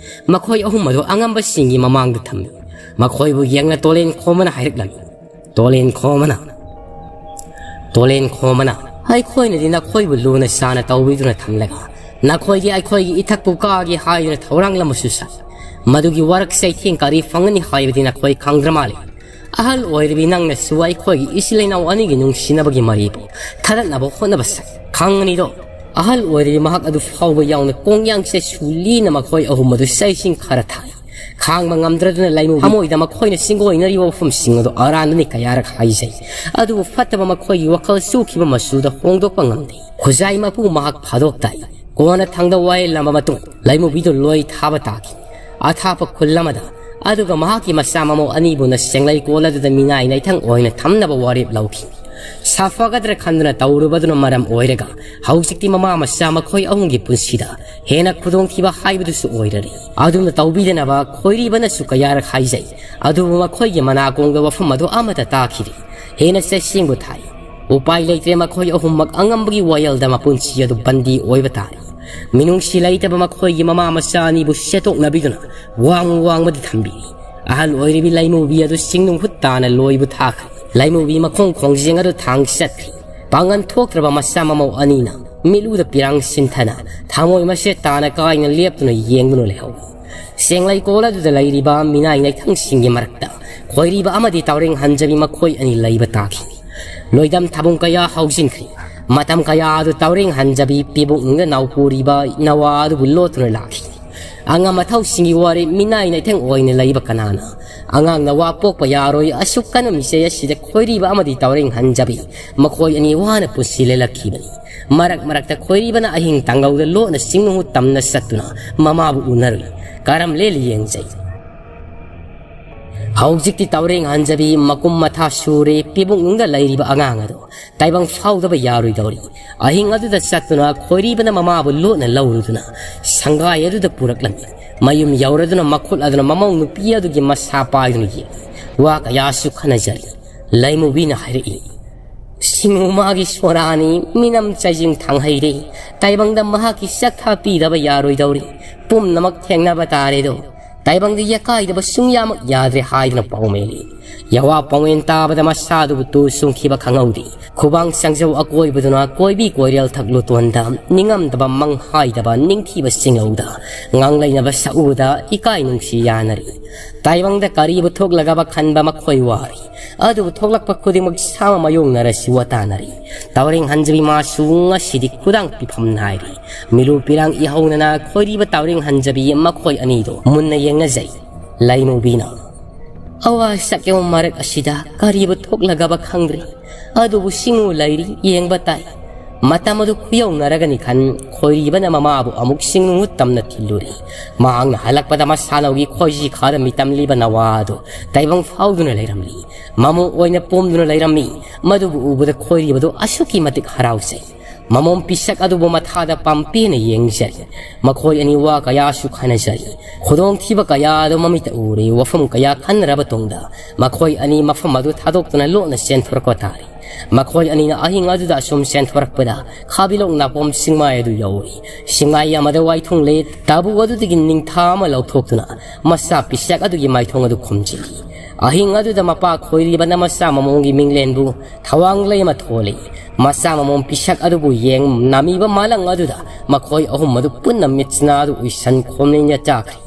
ꯃꯈꯣꯏ ꯑꯍꯨꯝ ꯑꯗꯨ ꯑꯉꯝꯕꯁꯤꯡꯒꯤ ꯃꯃꯥꯡꯗ ꯊꯝꯃꯤ꯫ ꯃꯈꯣꯏꯕꯨ ꯌꯦꯡꯅ ꯇꯣꯂꯦꯟ ꯈꯣꯃꯅ ꯍꯥꯏꯔꯛꯂꯝꯃꯤ꯫ ꯇꯣꯂꯦꯟ ꯈꯣꯃꯅ, ꯇꯣꯂꯦꯟ ꯈꯣꯃꯅ, "ꯑꯩꯈꯣꯏꯅꯗꯤ ꯅꯈꯣꯏꯕꯨ ꯂꯨꯅ ꯆꯥꯅ ꯇꯧꯕꯤꯗꯨꯅ ꯊꯝꯂꯒ ꯅꯈꯣꯏꯗꯤ ꯑꯩꯈꯣꯏꯒꯤ ꯏꯊꯛꯄꯨ ꯀꯥꯒꯦ ꯍꯥꯏꯗꯨꯅ ꯊꯧꯔꯥꯡꯂꯝꯕꯁꯨ ꯁꯥꯏ꯫ ꯃꯗꯨꯒꯤ ꯋꯥꯔꯛ ꯆꯩꯊꯦꯡ ꯀꯔꯤ ꯐꯪꯒꯅꯤ ꯍꯥꯏꯕꯗꯤ ꯅꯈꯣꯏ ꯈꯪꯗ꯭ꯔ ꯃꯥꯜꯂꯦ꯫ ꯑꯍꯜ ꯑꯣꯏꯔꯕꯤ ꯅꯪꯅꯁꯨ ꯑꯩꯈꯣꯏꯒꯤ ꯏꯆꯤꯜ ꯏꯅꯥꯎ ꯑꯅꯤꯒꯤ ꯅꯨꯡꯁꯤꯅꯕꯒꯤ ꯃꯔꯤꯕꯨ ꯊꯥꯗꯠꯅꯕ ꯍꯣꯠꯅꯕ ꯁꯥꯏ꯫ ꯈꯪꯒꯅꯤꯗꯣ, ꯑꯍꯜ ꯑꯣꯏꯔꯕꯤ ꯃꯍꯥꯛ ꯑꯗꯨ ꯐꯥꯎꯕ ꯌꯥꯎꯅ ꯀꯣꯡꯌꯥꯡꯁꯦ ꯁꯨꯂꯤꯅ ꯃꯈꯣꯏ ꯑꯍꯨꯝ ꯑꯗꯨ ꯆꯩꯁꯤꯡ ꯈꯔ ꯊꯥꯏ꯫ ꯈꯥꯡꯕ ꯉꯝꯗ꯭ꯔꯗꯨꯅ ꯂꯩꯃꯨꯒꯤ ꯊꯃꯣꯏꯗ ꯃꯈꯣꯏꯅ ꯆꯤꯡꯒꯣꯏꯅꯔꯤꯕ ꯋꯥꯐꯝꯁꯤꯡ ꯑꯗꯨ ꯑꯔꯥꯟꯕꯅꯤ ꯀꯌꯥꯔꯛ ꯍꯥꯏꯖꯩ꯫ ꯑꯗꯨꯕꯨ ꯐꯠꯇꯕ ꯃꯈꯣꯏꯒꯤ ꯋꯥꯈꯜ ꯆꯨꯈꯤꯕ ꯃꯆꯨꯗ ꯍꯣꯡꯗꯣꯛꯄ ꯉꯝꯗꯦ꯫ ꯈꯨꯖꯥꯏ ꯃꯄꯨ ꯃꯍꯥꯛ ꯐꯥꯗꯣꯛ ꯇꯥꯏ꯫ ꯀꯣꯟꯅ ꯊꯪꯗ ꯋꯥꯌꯦꯜꯂꯝꯕ ꯃꯇꯨꯡ ꯂꯩꯃꯨꯕꯤꯗꯨ ꯂꯣꯏ ꯊꯥꯕ ꯇꯥꯈꯤ꯫ ꯑꯊꯥꯞꯄ ꯈꯨꯜ ꯑꯃꯗ ꯑꯗꯨꯒ ꯃꯍꯥꯛꯀꯤ ꯃꯆꯥ ꯃꯃꯧ ꯑꯅꯤꯕꯨꯅ ꯆꯦꯡꯂꯩ ꯀꯣꯜ ꯑꯗꯨꯗ ꯃꯤꯅꯥꯏ ꯅꯩꯊꯪ ꯑꯣꯏꯅ ꯊꯝꯅꯕ ꯋꯥꯔꯦꯞ ꯂꯧꯈꯤ꯫ ꯁꯥꯐꯒꯗ꯭ꯔ ꯈꯟꯗꯨꯅ ꯇꯧꯔꯨꯕꯗꯨꯅ ꯃꯔꯝ ꯑꯣꯏꯔꯒ ꯍꯧꯖꯤꯛꯇꯤ ꯃꯃꯥ ꯃꯆꯥ ꯃꯈꯣꯏ ꯑꯍꯨꯝꯒꯤ ꯄꯨꯟꯁꯤꯗ ꯍꯦꯟꯅ ꯈꯨꯗꯣꯡꯊꯤꯕ ꯍꯥꯏꯕꯗꯨꯁꯨ ꯑꯣꯏꯔꯔꯦ꯫ ꯑꯗꯨꯝꯅ ꯇꯧꯕꯤꯗꯅꯕ ꯈꯣꯏꯔꯤꯕꯅꯁꯨ ꯀꯌꯥꯔꯛ ꯍꯥꯏꯖꯩ, ꯑꯗꯨꯕꯨ ꯃꯈꯣꯏꯒꯤ ꯃꯅꯥꯀꯣꯡꯗ ꯋꯥꯐꯝ ꯑꯗꯨ ꯑꯃꯠꯇ ꯇꯥꯈꯤꯗꯦ꯫ ꯍꯦꯟꯅ ꯆꯩꯁꯤꯡꯕ ꯊꯥꯏ꯫ ꯎꯄꯥꯏ ꯂꯩꯇ꯭ꯔꯦ, ꯃꯈꯣꯏ ꯑꯍꯨꯝꯃꯛ ꯑꯉꯝꯕꯒꯤ ꯋꯥꯌꯦꯜꯗ ꯃꯄꯨꯟꯁꯤ ꯑꯗꯨ ꯕꯟꯗꯤ ꯑꯣꯏꯕ ꯇꯥꯔꯦ꯫ ꯃꯤꯅꯨꯡꯁꯤ ꯂꯩꯇꯕ ꯃꯈꯣꯏꯒꯤ ꯃꯃꯥ ꯃꯆꯥ ꯑꯅꯤꯕꯨ ꯁꯦꯠꯇꯣꯛꯅꯕꯤꯗꯨꯅ ꯋꯥꯡ ꯋꯥꯡꯕꯗ ꯊꯝꯕꯤꯔꯤ꯫ ꯑꯍꯜ ꯑꯣꯏꯔꯤꯕꯤ ꯂꯩꯃꯨꯕꯤ ꯑꯗꯨ ꯆꯤꯡꯅꯨꯡ ꯍꯨꯠ ꯇꯥꯅ ꯂꯣꯏꯕ ꯊꯥꯈ꯭ꯔꯦ꯫ ꯂꯩꯃꯨꯕꯤ ꯃꯈꯣꯡ ꯈꯣꯡꯖꯦꯡ ꯑꯗꯨ ꯊꯥꯡ ꯆꯠꯈ꯭ꯔꯦ꯫ ꯄꯥꯡꯒꯟ ꯊꯣꯛꯇ꯭ꯔꯕ ꯃꯆꯥ ꯃꯃꯧ ꯑꯅꯤꯅ ꯃꯤꯠꯂꯨꯗ ꯄꯤꯔꯥꯡ ꯁꯤꯟꯊꯅ ꯊꯃꯣꯏ ꯃꯁꯦ ꯇꯥꯅ ꯀꯥꯏꯅ ꯂꯦꯞꯇꯨꯅ ꯌꯦꯡꯗꯨꯅ ꯂꯩꯍꯧꯏ꯫ ꯆꯦꯡꯂꯩꯀꯣꯜ ꯑꯗꯨꯗ ꯂꯩꯔꯤꯕ ꯃꯤꯅꯥꯏ ꯅꯩꯊꯪꯁꯤꯡꯒꯤ ꯃꯔꯛꯇ ꯈꯣꯏꯔꯤꯕ ꯑꯃꯗꯤ ꯇꯥꯎꯔꯦꯡ ꯍꯟꯖꯕꯤ ꯃꯈꯣꯏ ꯑꯅꯤ ꯂꯩꯕ ꯇꯥꯈꯤ꯫ ꯂꯣꯏꯗꯝ ꯊꯥꯕꯨꯡ ꯀꯌꯥ ꯍꯧꯖꯤꯟꯈ꯭ꯔꯦ꯫ ꯃꯇꯝ ꯀꯌꯥ ꯑꯗꯨ ꯇꯥꯎꯔꯦꯡ ꯍꯟꯖꯕꯤ ꯄꯤꯕꯨꯛꯅꯨꯡꯗ ꯅꯥꯎꯄꯨꯔꯤꯕ ꯅꯋꯥ ꯑꯗꯨꯕꯨ ꯂꯣꯠꯇꯨꯅ ꯂꯥꯛꯈꯤ꯫ ꯑꯉꯝ ꯑꯊꯧꯁꯤꯡꯒꯤ ꯋꯥꯔꯤ ꯃꯤꯅꯥꯏꯅ ꯏꯊꯪ ꯑꯣꯏꯅ ꯂꯩꯕ ꯀꯅꯥꯅ? ꯑꯉꯥꯡꯅ ꯋꯥ ꯄꯣꯛꯄ ꯌꯥꯔꯣꯏ꯫ ꯑꯁꯨꯛ ꯀꯟꯕ ꯃꯤꯆꯩ ꯑꯁꯤꯗ ꯈꯣꯏꯔꯤꯕ ꯑꯃꯗꯤ ꯇꯥꯎꯔꯦꯡ ꯍꯟꯖꯕꯤ, ꯃꯈꯣꯏ ꯑꯅꯤ ꯋꯥꯅ ꯄꯨꯟꯁꯤ ꯂꯦꯜꯂꯛꯈꯤꯕꯅꯤ꯫ ꯃꯔꯛ ꯃꯔꯛꯇ ꯈꯣꯏꯔꯤꯕꯅ ꯑꯍꯤꯡ ꯇꯥꯡꯒꯧꯗ ꯂꯣꯠꯅ ꯆꯤꯡꯅꯨꯡ ꯇꯝꯅ ꯆꯠꯇꯨꯅ ꯃꯃꯥꯕꯨ ꯎꯅꯔꯨꯏ꯫ ꯀꯔꯝ ꯂꯦꯜꯂꯤ ꯌꯦꯡꯖꯩ꯫ ꯍꯧꯖꯤꯛꯇꯤ ꯇꯥꯎꯔꯦꯡ ꯍꯟꯖꯕꯤ ꯃꯀꯨꯝ ꯃꯊꯥ ꯁꯨꯔꯦ꯫ ꯄꯤꯕꯨꯡꯅꯨꯡꯗ ꯂꯩꯔꯤꯕ ꯑꯉꯥꯡ ꯑꯗꯨ ꯇꯥꯏꯕꯪ ꯐꯥꯎꯗꯕ ꯌꯥꯔꯣꯏꯗꯧꯔꯤ꯫ ꯑꯍꯤꯡ ꯑꯗꯨꯗ ꯆꯠꯇꯨꯅ ꯈꯣꯏꯔꯤꯕꯅ ꯃꯃꯥꯕꯨ ꯂꯣꯠꯅ ꯂꯧꯔꯨꯗꯨꯅ ꯁꯪꯒꯥꯏ ꯑꯗꯨꯗ ꯄꯨꯔꯛꯂꯝꯃꯤ꯫ ꯃꯌꯨꯝ ꯌꯧꯔꯗꯨꯅ ꯃꯈꯨꯠ ꯑꯗꯨꯅ ꯃꯃꯧ ꯅꯨꯄꯤ ꯑꯗꯨꯒꯤ ꯃꯁꯥ ꯄꯥꯏꯗꯨꯅ ꯌꯦꯡꯏ꯫ ꯋꯥ ꯀꯌꯥꯁꯨ ꯈꯟꯅꯖꯔꯤ꯫ ꯂꯩꯃꯨꯕꯤꯅ ꯍꯥꯏꯔꯛꯏ, "ꯁꯤꯡꯉꯨ ꯃꯥꯒꯤ ꯁꯣꯔꯥꯅꯤ, ꯃꯤꯅꯝ ꯆꯥꯏꯖꯤꯡ ꯊꯥꯡꯍꯩꯔꯦ꯫ ꯇꯥꯏꯕꯪꯗ ꯃꯍꯥꯛꯀꯤ ꯆꯥꯛꯊꯥ ꯄꯤꯗꯕ ꯌꯥꯔꯣꯏꯗꯧꯔꯤ꯫ ꯄꯨꯝꯅꯃꯛ ꯊꯦꯡꯅꯕ ꯇꯥꯔꯦꯗꯣ꯫ ꯇꯥꯏꯕꯪꯗ ꯌꯦꯀꯥꯏꯗꯕ ꯁꯨꯡꯌꯥꯃꯛ ꯌꯥꯗ꯭ꯔꯦ" ꯍꯥꯏꯗꯨꯅ ꯄꯥꯎꯃꯦꯜꯂꯤ꯫ ꯌꯋꯥ ꯄꯥꯎꯃꯦꯟ ꯇꯥꯕꯗ ꯃꯁꯥꯗꯨꯕꯨ ꯇꯨ ꯆꯨꯡꯈꯤꯕ ꯈꯪꯍꯧꯗꯦ꯫ ꯈꯨꯕꯥꯡ ꯆꯪꯖꯧ ꯑꯀꯣꯏꯕꯗꯨꯅ ꯀꯣꯏꯕꯤ ꯀꯣꯏꯔꯦꯜ ꯊꯛ ꯂꯨꯇꯣꯟꯗ ꯅꯤꯡꯉꯝꯗꯕ ꯃꯪ ꯍꯥꯏꯗꯕ ꯅꯤꯡꯊꯤꯕ ꯆꯤꯡꯂꯧꯗ ꯉꯥꯡꯂꯩꯅꯕ ꯁꯛꯎꯗ ꯏꯀꯥꯏ ꯅꯨꯡꯁꯤ ꯌꯥꯅꯔꯤ꯫ ꯇꯥꯏꯕꯪꯗ ꯀꯔꯤꯕꯨ ꯊꯣꯛꯂꯒꯕ ꯈꯟꯕ ꯃꯈꯣꯏ ꯋꯥꯔꯤ꯫ ꯑꯗꯨꯕꯨ ꯊꯣꯛꯂꯛꯄ ꯈꯨꯗꯤꯡꯃꯛ ꯁꯥꯃ ꯃꯥꯌꯣꯡꯅꯔꯁꯤ ꯋꯥꯇꯥꯅꯔꯤ꯫ ꯇꯥꯎꯔꯦꯡ ꯍꯟꯖꯕꯤ ꯃꯥꯁꯨ ꯉꯁꯤꯗꯤ ꯈꯨꯗꯥꯡ ꯄꯤꯐꯝ ꯅꯥꯏꯔꯤ꯫ ꯃꯤꯂꯨ ꯄꯤꯔꯥꯡ ꯏꯍꯧꯅꯅ ꯈꯣꯏꯔꯤꯕ ꯇꯥꯎꯔꯦꯡ ꯍꯟꯖꯕꯤ ꯃꯈꯣꯏ ꯑꯅꯤꯗꯨ ꯃꯨꯟꯅ ꯌꯦꯡꯅꯖꯩ꯫ ꯂꯩꯃꯨꯕꯤꯅ, "ꯑꯋꯥ ꯁꯛꯌꯧ ꯃꯔꯛ ꯑꯁꯤꯗ ꯀꯔꯤꯕꯨ ꯊꯣꯛꯂꯒꯕ ꯈꯪꯗ꯭ꯔꯤ꯫ ꯑꯗꯨꯕꯨ ꯁꯤꯡꯉꯨ ꯂꯩꯔꯤ, ꯌꯦꯡꯕ ꯇꯥꯏ"꯫ ꯃꯇꯝ ꯑꯗꯨ ꯈꯨꯌꯧꯅꯔꯒꯅꯤ ꯈꯟ ꯈꯣꯏꯔꯤꯕꯅ ꯃꯃꯥꯕꯨ ꯑꯃꯨꯛ ꯁꯤꯡꯅꯨ ꯇꯝꯅ ꯊꯤꯜꯂꯨꯔꯤ꯫ ꯃꯍꯥꯛꯅ ꯍꯜꯂꯛꯄꯗ ꯃꯁꯥꯂꯧꯒꯤ ꯈꯣꯏꯖꯤ ꯈꯥꯗ ꯃꯤꯇꯝꯂꯤꯕ ꯅꯋꯥ ꯑꯗꯨ ꯇꯥꯏꯕꯪ ꯐꯥꯎꯗꯨꯅ ꯂꯩꯔꯝꯂꯤ꯫ ꯃꯃꯨ ꯑꯣꯏꯅ ꯄꯣꯝꯗꯨꯅ ꯂꯩꯔꯝꯃꯤ꯫ ꯃꯗꯨꯕꯨ ꯎꯕꯗ ꯈꯣꯏꯔꯤꯕꯗꯨ ꯑꯁꯨꯛꯀꯤ ꯃꯇꯤꯛ ꯍꯔꯥꯎꯖꯩ꯫ ꯃꯃꯣꯝ ꯄꯤꯁꯛ ꯑꯗꯨꯕꯨ ꯃꯊꯥꯗ ꯄꯥꯝꯄꯦꯅ ꯌꯦꯡꯖꯔꯤ꯫ ꯃꯈꯣꯏ ꯑꯅꯤ ꯋꯥ ꯀꯌꯥꯁꯨ ꯈꯟꯅꯖꯔꯤ꯫ ꯈꯨꯗꯣꯡꯊꯤꯕ ꯀꯌꯥ ꯑꯗꯨ ꯃꯃꯤꯠꯇ ꯎꯔꯦ꯫ ꯋꯥꯐꯝ ꯀꯌꯥ ꯈꯟꯅꯔꯕ ꯇꯨꯡꯗ ꯃꯈꯣꯏ ꯑꯅꯤ ꯃꯐꯝ ꯑꯗꯨ ꯊꯥꯗꯣꯛꯇꯨꯅ ꯂꯣꯟꯅ ꯆꯦꯟꯊꯣꯔꯛꯄ ꯇꯥꯔꯦ꯫ ꯃꯈꯣꯏ ꯑꯅꯤꯅ ꯑꯍꯤꯡ ꯑꯗꯨꯗ ꯑꯁꯨꯝ ꯆꯦꯟꯊꯣꯔꯛꯄꯗ ꯈꯥꯕꯤꯂꯣꯛ ꯅꯥꯄꯣꯝ ꯆꯤꯡꯃꯥꯏ ꯑꯗꯨ ꯌꯧꯏ꯫ ꯆꯤꯡꯃꯥꯏ ꯑꯃꯗ ꯋꯥꯏꯊꯨꯡꯂꯦ꯫ ꯇꯥꯕꯨ ꯑꯗꯨꯗꯒꯤ ꯅꯤꯡꯊꯥ ꯑꯃ ꯂꯧꯊꯣꯛꯇꯨꯅ ꯃꯆꯥ ꯄꯤꯁꯛ ꯑꯗꯨꯒꯤ ꯃꯥꯏꯊꯣꯡ ꯑꯗꯨ ꯈꯨꯝꯖꯤꯜꯂꯤ꯫ ꯑꯍꯤꯡ ꯑꯗꯨꯗ ꯃꯄꯥ ꯈꯣꯏꯔꯤꯕꯅ ꯃꯆꯥ ꯃꯃꯣꯝꯒꯤ ꯃꯤꯡꯂꯦꯟꯕꯨ ꯊꯋꯥꯡꯂꯩ ꯑꯃ ꯊꯣꯜꯂꯤ꯫ ꯃꯆꯥ ꯃꯃꯣꯝ ꯄꯤꯁꯛ ꯑꯗꯨꯕꯨ ꯌꯦꯡ ꯅꯥꯃꯤꯕ ꯃꯥꯂꯪ ꯑꯗꯨꯗ ꯃꯈꯣꯏ ꯑꯍꯨꯝ ꯑꯗꯨ ꯄꯨꯟꯅ ꯃꯤꯠꯁꯅꯥ ꯑꯗꯨ ꯎꯏꯁꯟ ꯈꯣꯝꯅꯤꯡꯅ ꯆꯥꯈ꯭ꯔꯦ꯫